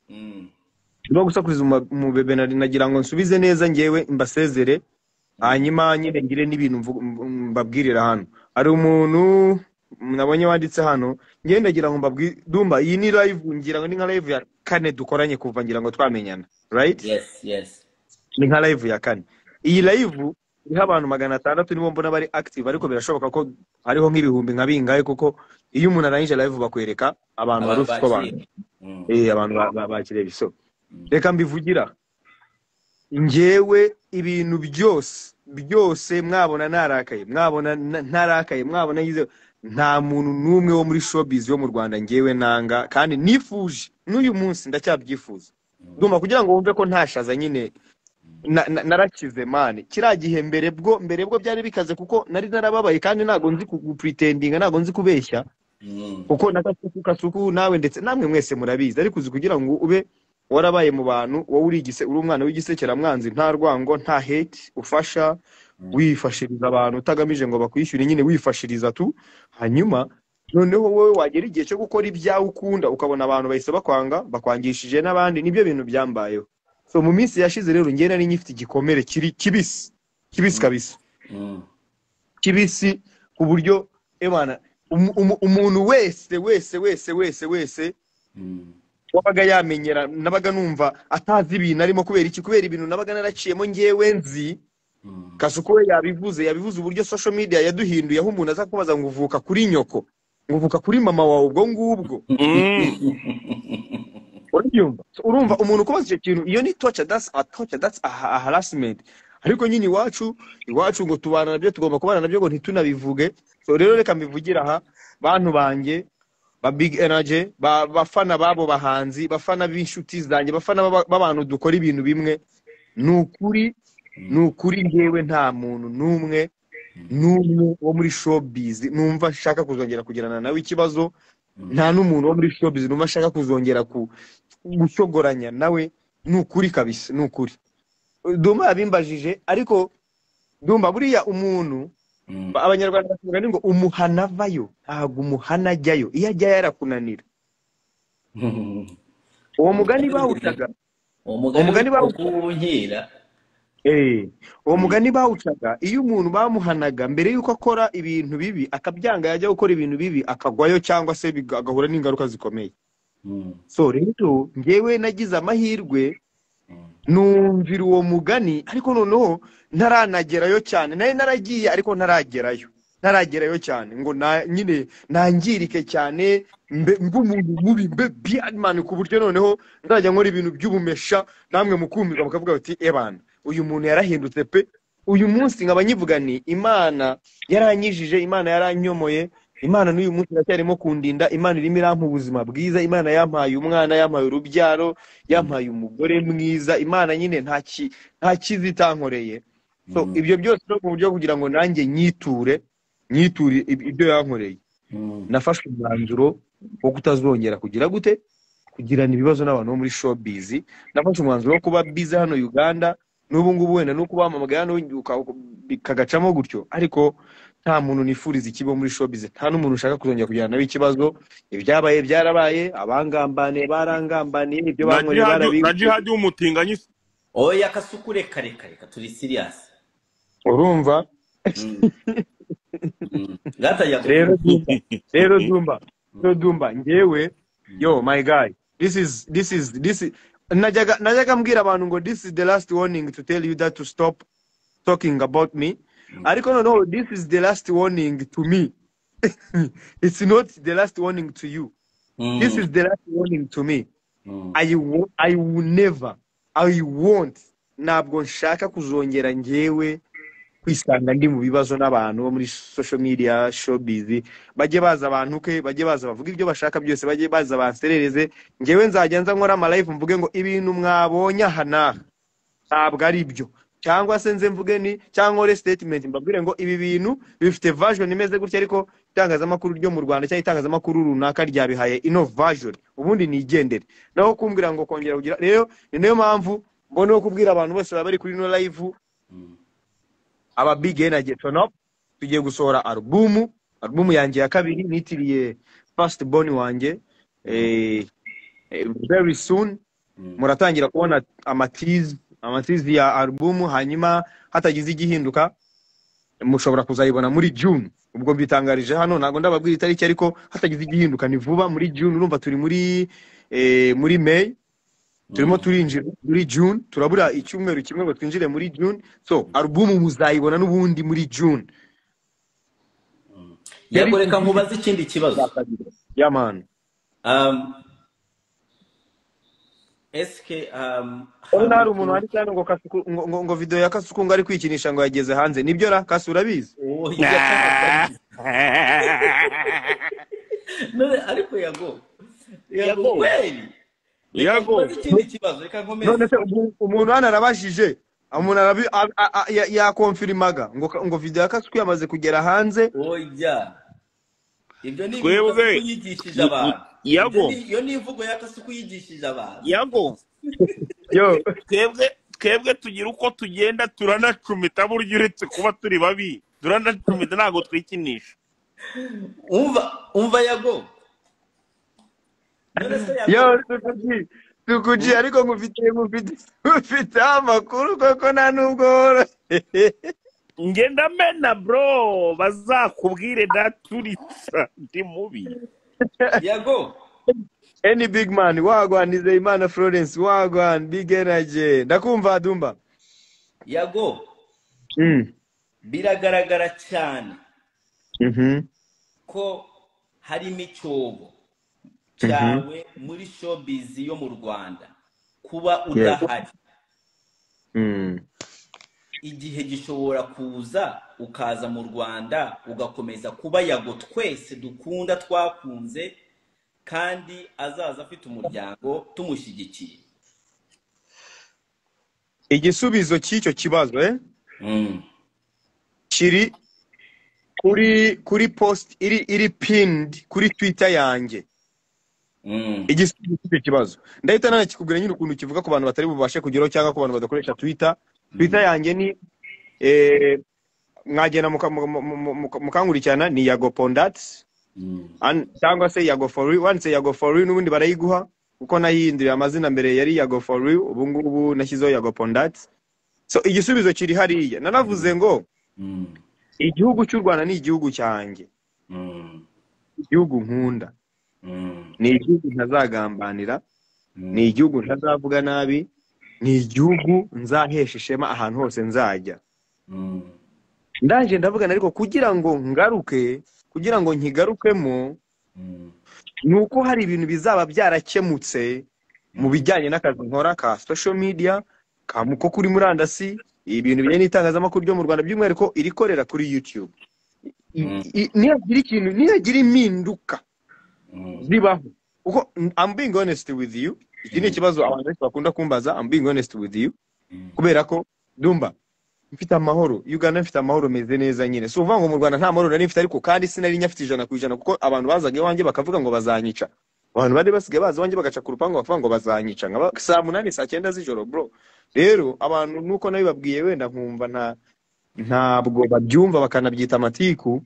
ndimo gusakuriza umubebe, nagira ngo nsubize neza ngewe mbasezere, hanyuma nyine ngire n'ibintu mbabwirira. Hano hari umuntu nabonye wanditse hano, ngewe ndagira ngo mbabwire. Dumba, iyi ni live, ngira ngo ni nka live ya kane dukoranye kuva ngira ngo twamenyana, right? Yes. Ni nka live ya kane. Iyi live iriho abantu 600 nibo mbona bari active, ariko birashoboka ko hariho nk'ibihumbi nka bingahe, kuko iyo umuntu arangije live bakwereka abantu bari Abantu ufite uko bakiriye. bantu abantu bakiriye. So reka mbivugira njyewe, ibintu byose byose mwabona narakaye, mwabona ntarakaye, mwabona yize, nta muntu n'umwe wo muri showbiz yo mu Rwanda njyewe nanga, kandi nifuje n'uyu munsi ndacyabyifuza. Ndumva kugira ngo wumve ko ntashaza nyine narakize man. Kiriya gihe mbere bwo byari bikaze, kuko nari narababaye, kandi ntabwo nzi gupretendinga, ntabwo nzi kubeshya, kuko na Kasuku, Kasuku nawe ndetse namwe mwese murabizi. Ariko uzi kugira ngo ube warabaye mu bantu, wowe uri igise, uri umwana w'igisekeramwanzi, nta rwango, nta hate, ufasha, wifashiriza abantu utagamije ngo bakwishyure nyine, wifashiriza tu. Hanyuma noneho wowe wagera igihe cyo gukora ibyawe ukunda, ukabona abantu bahise bakwanga, bakwangishije n'abandi. Nibyo bintu byambayeho. So mu minsi yashize rero njye nari ngifite igikomere kiri kibisi kibisi kabisa, kibisi, ku buryo ebana umuntu wese wese wese wese wese wabaga yamenyera, nabaga numva atazi ibintu arimo. Kubera iki? Kubera ibintu nabaga naraciyemo ngewe nzi. Kasuku we yabivuze uburyo social media yaduhinduye, aho umuntu aza kubaza ngo uvuka kuri nyoko, ngo uvuka kuri mama wawe, ubwo ngubwo. Urabyumva? So, urumva umuntu kubaza icyo kintu, iyo ni torture, that's a torture, that's a harassment. Ariko nyine iwacu ngo tubana nabyo, tugomba kubana nabyo ngo ntitunabivuge. So rero reka mbivugire aha, bantu banjye ba Big Energy, bafana babo bahanzi, bafana b'inshuti zanjye, bafana b'abantu dukora ibintu bimwe, ni ukuri, ni ukuri, njyewe nta muntu n'umwe n'umwe wo muri showbiz numva nshaka kuzongera kugirana nawe ikibazo. Nta n'umuntu wo muri showbiz numva nshaka kuzongera gushogoranya nawe. Ni ukuri kabisa, ni ukuri. Dumba yabimbajije, ariko Dumba, buriya umuntu, Abanyarwanda bavuga ngo umuhana avayo, ntabwo umuhana ajyayo. Iyo ajyayo arakunanira. Uwo mugani bawucaga, uwo uwo mugani mugani bawucaga, w'ubunkera. Uwo mugani bawucaga iyo umuntu bamuhanaga mbere y'uko akora ibintu bibi, akabyanga, yajya gukora ibintu bibi akagwayo, cyangwa se agahura n'ingaruka zikomeye. So rero njyewe nagize amahirwe numvira uwo mugani, ariko noneho ntaranagerayo cyane. Nari naragiye ariko ntaragerayo cyane ngo nyine nangirike cyane, mbe mbe umuntu mubi, mbe bad man, ku buryo noneho nzajya nkora ibintu by'ubumesha, namwe mukumirwa mukavuga bati: "Ebana, uyu muntu yarahindutse pe." Uyu munsi nkaba nyivuga ni Imana yaranyijije, Imana yaranyomoye, Imana n'uyu munsi iracyarimo kundinda, Imana irimo irampa ubuzima bwiza, Imana yampaye umwana, yampaye urubyaro, yampaye umugore mwiza. Imana nyine nta cyiza itankoreye. So ibyo byose no mu buryo kugira ngo nanjye nyiture ibyo yankoreye, nafashe umwanzuro wo kutazongera kugira gute, kugirana ibibazo n'abantu bo muri showbiz. Nafashe umwanzuro wo kuba busy hano Uganda n'ubu ngubu, wenda nuko bampamagaye hano bikagacamo gutyo, ariko nta muntu nifuriza ikibo muri showbiz, nta n'umuntu ushaka kuzongera kugirana nawe ikibazo. Ibyabaye byarabaye, abangambaniye barangambaniye, ibyo Na bankoreye Jihadi, na barabinkoreye. Jihadi w'umutinganyi. Oya Kasuku, reka reka reka, turi serious. Urumva? Ngatangira. Rero Dumba, rero Dumba, rero Dumba, njyewe, yo my guy, this is najyaga mbwira abantu ngo this is the last warning to tell you that to stop talking about me, ariko noneho this is the last warning to me. It's not the last warning to you, this is the last warning to me. I will never, I won't, ntabwo nshaka kuzongera njyewe kwisanga ndi mu bibazo n'abantu bo muri social media, showbiz. Bajye baza abantu ke, bajye baza bavuga ibyo bashaka byose, bajye baza banserereze. Njyewe nzajya nza nkora ama live mvuge ngo ibintu mwabonye aha n'aha ntabwo ari byo, cyangwa se nze mvuge ni cyangwa nkore statement mbabwire ngo ibi bintu bifite version imeze gutya, ariko itangazamakuru ryo mu Rwanda cyangwa itangazamakuru runaka ryabihaye ino version, ubundi nigendere. Naho kumbwira ngo kongera kugira, rero ni nayo mpamvu mbona wo kubwira abantu bose baba bari kuri ino live, aba Big Energy, turn up. Tugiye gusohora alubumu yanjye ya kabiri nitiriye first born wanjye. Very soon muratangira kubona amatizi ya alubumu, hanyuma hatagize igihinduka mushobora kuzayibona muri June. Ubwo mbitangarije hano, ntabwo ndababwira itariki, ariko hatagize igihinduka ni vuba muri June. Urumva turi muri May, turimo turinjira muri June, turabura icyumweru kimwe ngo twinjire muri June. So alubumu muzayibona n'ubundi muri June. Yego, reka nkubaze ikindi kibazo. Yeah man. Eske Urabona hari hari umuntu wanditse hano ngo Kasuku, ngo video ya Kasuku ngo ari kwikinisha ngo yageze hanze. Nibyo ra Kasu, urabizi? Oya, ntabwo ari none. Ariko Yago, Yago, Yago. Kweli, reka Yago. nkubaze ikindi kibazo, reka None nkomeze. se umuntu hano arabajije, umuntu yakonfirimaga ngo video ya Kasuku yamaze kugera hanze. Oya, ibyo ni ibintu Twebwe Kasuku yigishije abantu. Ibyo Yago. ni iyo ni imvugo ya Kasuku yigishije abantu. Yago. Yo. Twebwe tugira uko tugenda, turanacumita. Burya uretse kuba turi babi, turanacumita, ntabwo twikinisha. Umva, umva Yago, none se Yo. Yago? Tukuji, tukuji, ariko ngufite amakuru koko, nta nubwo woroshye. Ngenda mena bro, bazakubwire ndaturitsa, ndi mubi. Yago. Any big man wagwan, Nizeyimana Florence wagwan, Big Energy, ndakumva Dumba. Yago, biragaragara cyane ko harimo icyobo Cyawe muri showbiz yo mu Rwanda kuba udahari, igihe gishobora kuza ukaza mu Rwanda ugakomeza kuba Yago twese dukunda twakunze, kandi azaza afite umuryango tumushyigikiye? Igisubizo cy'icyo kibazo kiri kuri post iri pinned kuri Twitter yanjye. Igisubizo cy'icyo kibazo ndahita nanakikubwira nyine ukuntu kivuga ku bantu batari bubashe kugeraho cyangwa ku bantu badakoresha Twitter. Twitter yanjye ni mwagenda mukankurikirana, ni Yago Pondat cyangwa se Yago for real. Wanditse Yago for real n'ubundi barayiguha, kuko nayihinduriye amazina. Mbere yari Yago for real, ubu ngubu nashyizeho Yago Pondat. So igisubizo kiri hariya. Nanavuze ngo igihugu cy'u Rwanda ni igihugu cyanjye, igihugu nkunda, ni igihugu ntazagambanira, ni igihugu ntazavuga nabi, ni igihugu nzahesha ishema ahantu hose nzajya. Ndaje ndavugana, ariko kugira ngo ngaruke, kugira ngo nkigarukemo, ni uko hari ibintu bizaba byarakemutse mu bijyanye n'akazi nkora ka social media, ka ko kuri murandasi, ibintu bijyanye n'itangazamakuru ryo mu Rwanda, by'umwihariko irikorera kuri YouTube. Nihagira ikintu, nihagira impinduka zibaho, kuko I'm being honest with you, iki ni ikibazo abantu benshi bakunda kumbaza. I'm being honest with you, kubera ko Dumba mfite amahoro Uganda, mfite amahoro, meze neza nyine. Si ukuvuga ngo mu Rwanda nta mahoro nari mfite, ariko kandi sinari nyafite 100%, kuko abantu bazaga iwanjye bakavuga ngo bazanyica. Abantu bari basigaye baza iwanjye bagaca ku rupangu bakavuga ngo bazanyica nkaba saa 8, saa 9 z'ijoro, bro. Rero abantu nuko nabibabwiye wenda nkumva ntabwo babyumva, bakanabyita amatiku,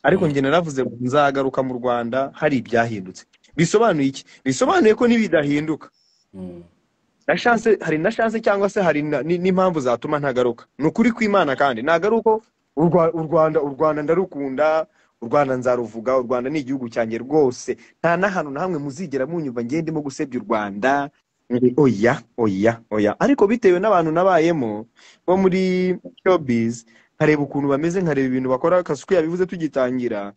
ariko njye naravuze ngo nzagaruka mu Rwanda hari ibyahindutse. Bisobanuye iki? Bisobanuye ko nibidahinduka, na chance, hari na chance cyangwa se hari n'impamvu zatuma ntagaruka. Ni ukuri kw'Imana, kandi ntabwo ari uko u Rwanda ndarukunda, u Rwanda nzaruvuga, u Rwanda ni igihugu cyanjye rwose. Nta n'ahantu na hamwe muzigera munyumva ngiye ndimo gusebya u Rwanda. Oya, oya, oya. Ariko bitewe n'abantu nabayemo bo muri showbiz, nkareba ukuntu bameze, nkareba ibintu bakora, Kasuku yabivuze tugitangira,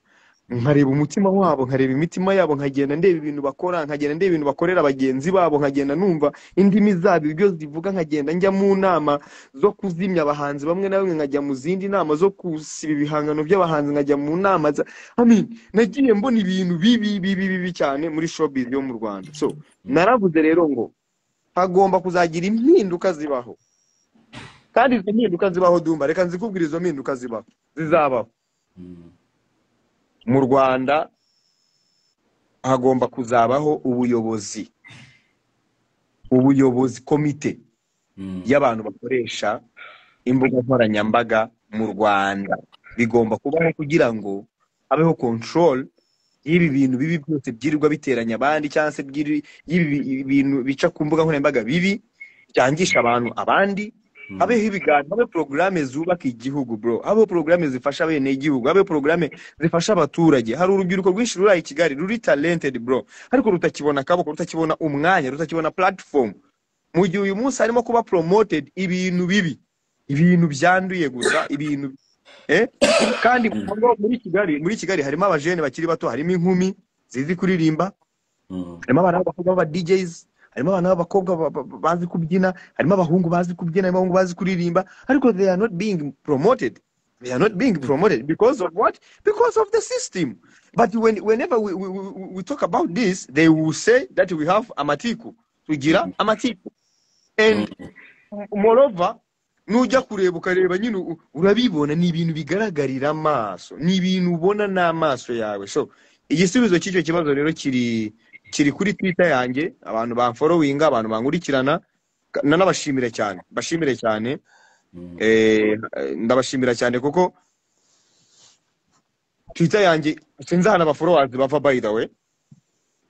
nkareba umutima wabo, nkareba imitima yabo, nkagenda ndeba ibintu bakora, nkagenda ndeba ibintu bakorera bagenzi babo, nkagenda numva indimi zabo ibyo zivuga, nkagenda njya mu nama zo kuzimya abahanzi bamwe na bamwe, nkajya mu zindi nama zo gusiba ibihangano by'abahanzi, nkajya mu nama za, I mean, nagiye mbona ibintu bibi bibi bibi cyane muri showbiz yo mu Rwanda. So naravuze rero ngo hagomba kuzagira impinduka zibaho, kandi izo mpinduka zibaho, Dumba, reka nzikubwire. Izo mpinduka zibaho, zizabaho mu Rwanda, hagomba kuzabaho ubuyobozi, komite y'abantu bakoresha imbuga nkoranyambaga mu Rwanda. Bigomba kubaho kugira ngo habeho control y'ibi bintu bibi byose byirirwa biteranya abandi, cyangwa se y'ibi bintu bica ku mbuga nkoranyambaga bibi byangisha abantu abandi. Habeho ibiganiro, habe porogaramu zubaka igihugu, bro, habeho porogaramu zifasha bene igihugu, habeho porogaramu zifasha abaturage. Hari urubyiruko rwinshi ruri aha i Kigali ruri talented, bro, ariko rutakibona akaboko, rutakibona umwanya, rutakibona platform, mu gihe uyu munsi harimo kuba promoted ibintu bibi, ibintu byanduye gusa, ibintu kandi ngo muri Kigali harimo abajene bakiri bato, harimo inkumi zizi kuririmba, harimo abana b'abakobwa b'aba DJs, harimo abana b'abakobwa bazi kubyina, harimo abahungu bazi kubyina, harimo abahungu bazi kuririmba, ariko they are not being promoted. They are not being promoted because of what? Because of the system. But whenever we talk about this, they will say that we have amatiku, tugira amatiku. And moreover, nujya kureba ukareba nyine urabibona, ni ibintu bigaragarira amaso, ni ibintu ubona n'amaso yawe. So igisubizo cy'icyo kibazo rero kiri kuri Twitter yanjye. Abantu bamfollowinga, abantu bankurikirana, nanabashimire cyane, bashimire cyane. Ndabashimira cyane kuko Twitter yanjye sinzi ahantu abafollowers bava. By the way,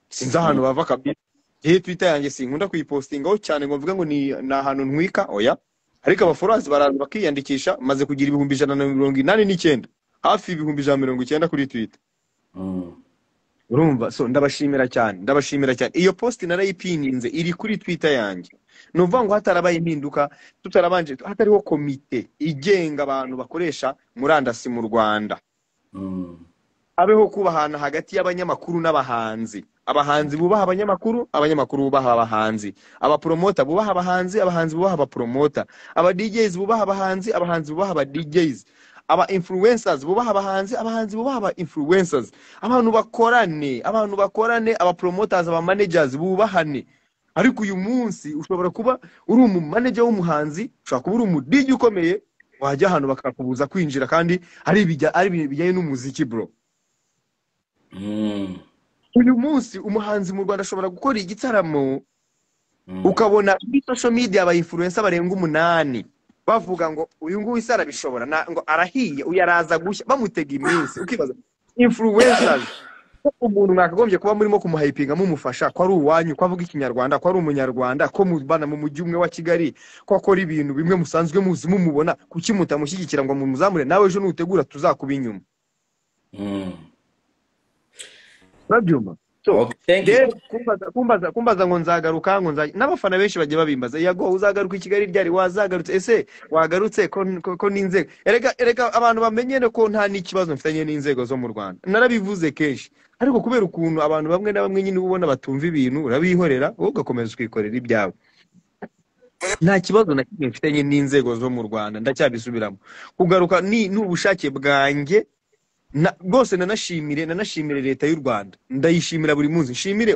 sinzi ahantu bava kabisa. Njyewe Twitter yanjye sinkunda kuyipostingaho cyane ngo mvuge ngo ni ahantu ntwika, oya, ariko abafollowers baraza bakiyandikisha. Maze kugira 189,000, hafi 190,000 kuri Twitter. Urumva? So ndabashimira cyane, ndabashimira cyane. Iyo post narayipininze, iri kuri Twitter yanjye. Ni ukuvuga ngo hatarabaye impinduka, tutarabanje, hatariho komite igenga abantu bakoresha murandasi mu Rwanda, Habeho kubahana hagati y'abanyamakuru n'abahanzi. Abahanzi bubaha abanyamakuru, abanyamakuru bubaha abahanzi. Abapromota bubaha abahanzi, abahanzi bubaha abapromota. Aba DJs bubaha abahanzi, abahanzi bubaha aba DJs. Aba influencers bubaha abahanzi, abahanzi bubaha aba influencers. Abantu bakorane, abantu bakorane, aba promoters, aba managers bubahane. Ariko uyu munsi ushobora kuba uri umu manager w'umuhanzi, ushobora kuba uri umu DJ ukomeye, wajya ahantu bakakubuza kwinjira kandi ari ibintu bijyanye n'umuziki bro. Uyu munsi umuhanzi mu Rwanda ashobora gukora igitaramo, ukabona kuri social media aba influencer barenga 8 bavuga ngo uyu nguyu se arabishobora, ngo arahiye, uyu araza gushya, bamutega iminsi. Ukibaza influencers, umuntu mwakagombye kuba murimo kumuhypinga mumufasha, ko ari uwanyu, ko avuga ikinyarwanda, ko ari umunyarwanda, ko mubana mu mujyi umwe wa Kigali, ko akora ibintu bimwe musanzwe muzi mumubona, kuki mutamushyigikira ngo mumuzamure? Nawe ejo nutegura tuzakuba inyuma. Urabyumva? So, Okay, thank you. rero kumbaza ngo nzagaruka, ngo nzajya, n'abafana benshi bagiye babimbaza, yago uzagaruka i Kigali ryari? Wazagarutse? Ese wagarutse ko n'inzego? Erega abantu bamenyere ko nta n'ikibazo mfitanye n'inzego zo mu Rwanda. Narabivuze kenshi, ariko kubera ukuntu abantu bamwe na bamwe nyine ubona batumva ibintu, urabihorera wowe ugakomeza ukikorera ibyawe. Nta kibazo na kimwe mfitanye n'inzego zo mu Rwanda, ndacyabisubiramo. Kugaruka ni ubushake bwanjye. Rwose nanashimire leta y'u Rwanda, ndayishimira buri munsi. Nshimire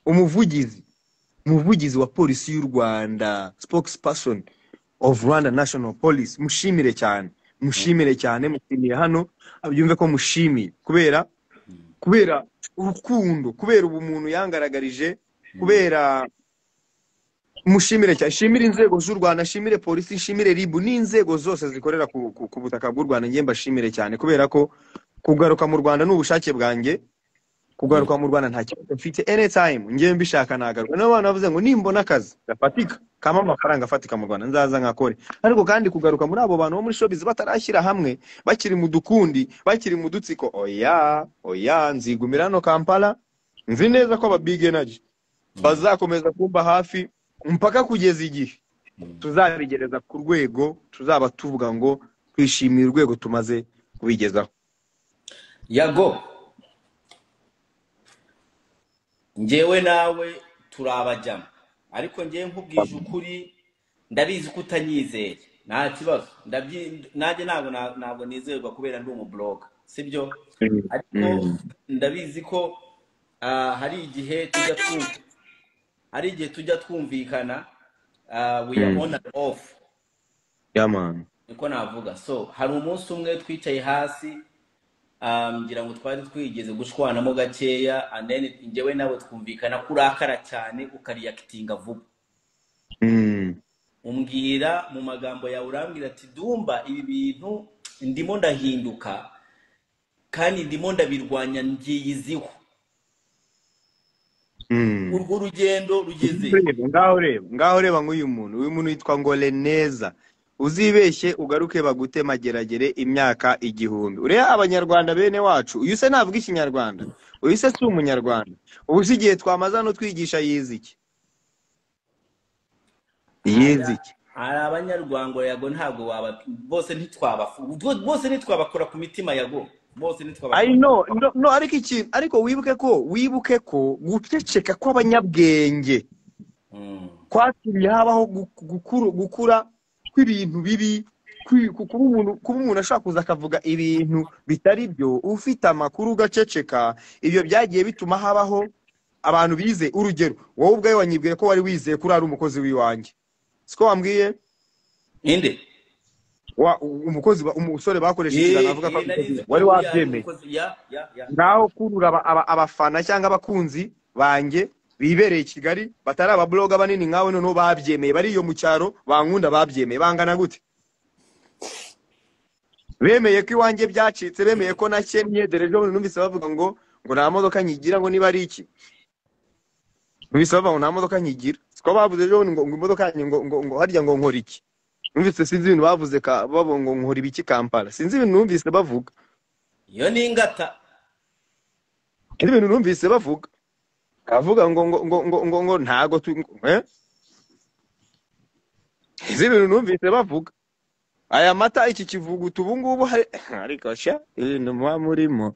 umuvugizi wa polisi y'u Rwanda, spokesperson of Rwanda National Police, mushimire cyane, mushimire cyane, mushimire hano, abyumve ko mushimiye kubera urukundo, kubera ubumuntu yangaragarije, kubera mushimire cyane. Shimire inzego z'u Rwanda, shimire polisi, shimire RIB n'inzego zose zikorera ku butaka bw'u Rwanda. Ngiye mbashimire cyane kubera ko kugaruka mu Rwanda ni ubushake bwanjye. Kugaruka mu Rwanda nta kibazo mfite, anytime ngiye mbishaka nagaruka. Niyo bana bavuze ngo nimbona akazi gafatika kama amafaranga afatika mu Rwanda nzaza nkakore. Ariko kandi kugaruka muri abo bantu bo muri showbiz batarashyira hamwe, bakiri mu dukundi, bakiri mu dutsiko, oya oya, nzigumira hano Kampala. Nzi neza ko aba Big Energy bazakomeza kumba hafi mpaka kugeza igihe tuzabigereza ku rwego tuzaba tuvuga ngo twishimiye urwego tumaze kubigezaho. Yago, njyewe nawe turabajyamo, ariko njyewe nkubwije ukuri ndabizi ko utanyizeye, nta kibazo. Nanjye ntabwo nizerwa kubera ndi umubloga, sibyo? Ariko ndabizi ko hari igihe tujya twumva, hari igihe tujya twumvikana, we are on and off. Yeah, man. Niko navuga. So hari umunsi umwe twicaye hasi, ngira ngo twari twigeze gushwanamo gakeya, and then njyewe nawe twumvikana ko urakara cyane ukariyakitinga vuba. Umbwira mu magambo yawe, urambwira ati Dumba, ibi bintu ndimo ndahinduka kandi ndimo ndabirwanya, mbyiyiziho. Urwo rugendo rugeze. Ngaho reba nk'uyu muntu, uyu muntu yitwa ngo Leneza. Uzibeshye ugaruke bagute mageragere imyaka 1000. Ureba abanyarwanda bene wacu, uyu se navuga ikinyarwanda, uyu se si umunyarwanda. Ubu si igihe twamaze hano twigisha yize iki? Yize iki? Hari abanyarwanda yago ntabwo waba bose ntitwabafu, bose ntitwabakora ku mitima yago. Bose ntitwabakora. I know, no, ariko iki, ariko wibuke ko guceceka kw'abanyabwenge kwatumye habaho gukura kw'ibintu bibi, kuba umuntu ashobora kuza akavuga ibintu bitari byo, ufite amakuru ugaceceka. Ibyo byagiye bituma habaho abantu bize. Urugero, wowe ubwawe wanyibwiye ko wari wizeye ko uri umukozi w'iwanjye, siko wambwiye? Ninde? Umukozi umusore bakoresheje avuga ko wari wabyemeye. Ngaho kurura abafana cyangwa abakunzi banjye bibereye i Kigali batari ababloga banini nkawe, noneho babyemeye, bari iyo mu cyaro bankunda babyemeye, bangana gute? Bemeye ko iwanjye byacitse, bemeye ko nakennye. Dore ejo numvise bavuga ngo nta modoka nyigira, ngo niba ari iki. Numvise bavuga ngo nta modoka nyigira, siko bavuze ejo ngo imodoka yanjye ngo harya ngo nkora iki. Numvise sinzi ibintu bavuze bavuga ngo nkora ibiki Kampala, sinzi ibintu numvise bavuga. Iyo ni ingata. Ibintu numvise bavuga avuga ngo ngo ngo ngo ngo ngo ntago tu izi bintu numvise bavuga Aya mata, iki kivuguto ubu ngubu hari, ariko sha ibintu muba murimo.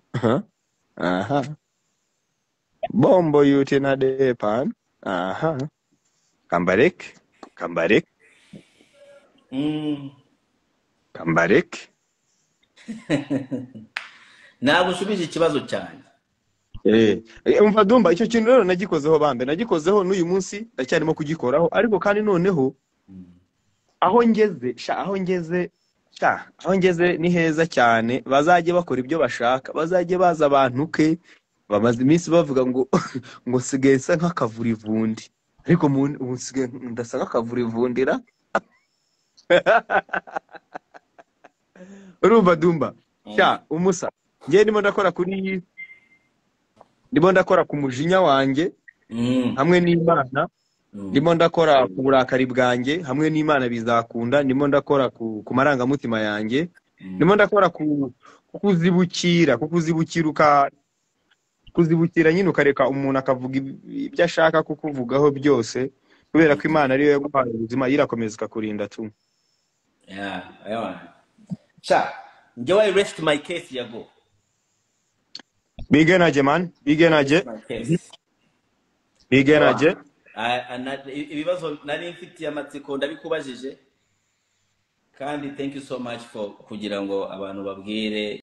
Aha, bombo yute na depan. Aha, kambareke, kambareke, kambareke. Ntabwo ushubije ikibazo cyanjye. Umva Dumba, icyo kintu rero nagikozeho bambe, nagikozeho n'uyu munsi ndacyarimo kugikoraho, ariko kandi noneho aho ngeze sha, aho ngeze sha, aho ngeze ni heza cyane. Bazajye bakora ibyo bashaka, bazajye baza abantu ke bamaze iminsi bavuga ngo nsigaye nsa nk'akavurivundi, ariko ubu nsigaye ndasa nk'akavurivundira. Urumva Dumba sha, umusa njye ndimo ndakora kuri, ndimo ndakora ku mujinya wanjye hamwe n'Imana, ndimo ndakora ku burakari bwanjye hamwe n'Imana bizakunda, ndimo ndakora ku marangamutima yanjye, ndimo ndakora ku kuzibukira, kuzibukira nyine, ukareka umuntu akavuga ibyo ashaka kukuvugaho byose, kubera ko Imana ariyo yaguhaye ubuzima, irakomeza ikakurinda tu. Yeah, yeah. Sha, njyewe I rest my case, Yago. Big energy man, big energy. Rest my case. Big energy. Ibibazo nari mfitiye amatsiko ndabikubajije, kandi thank you so much for kugira ngo abantu babwire.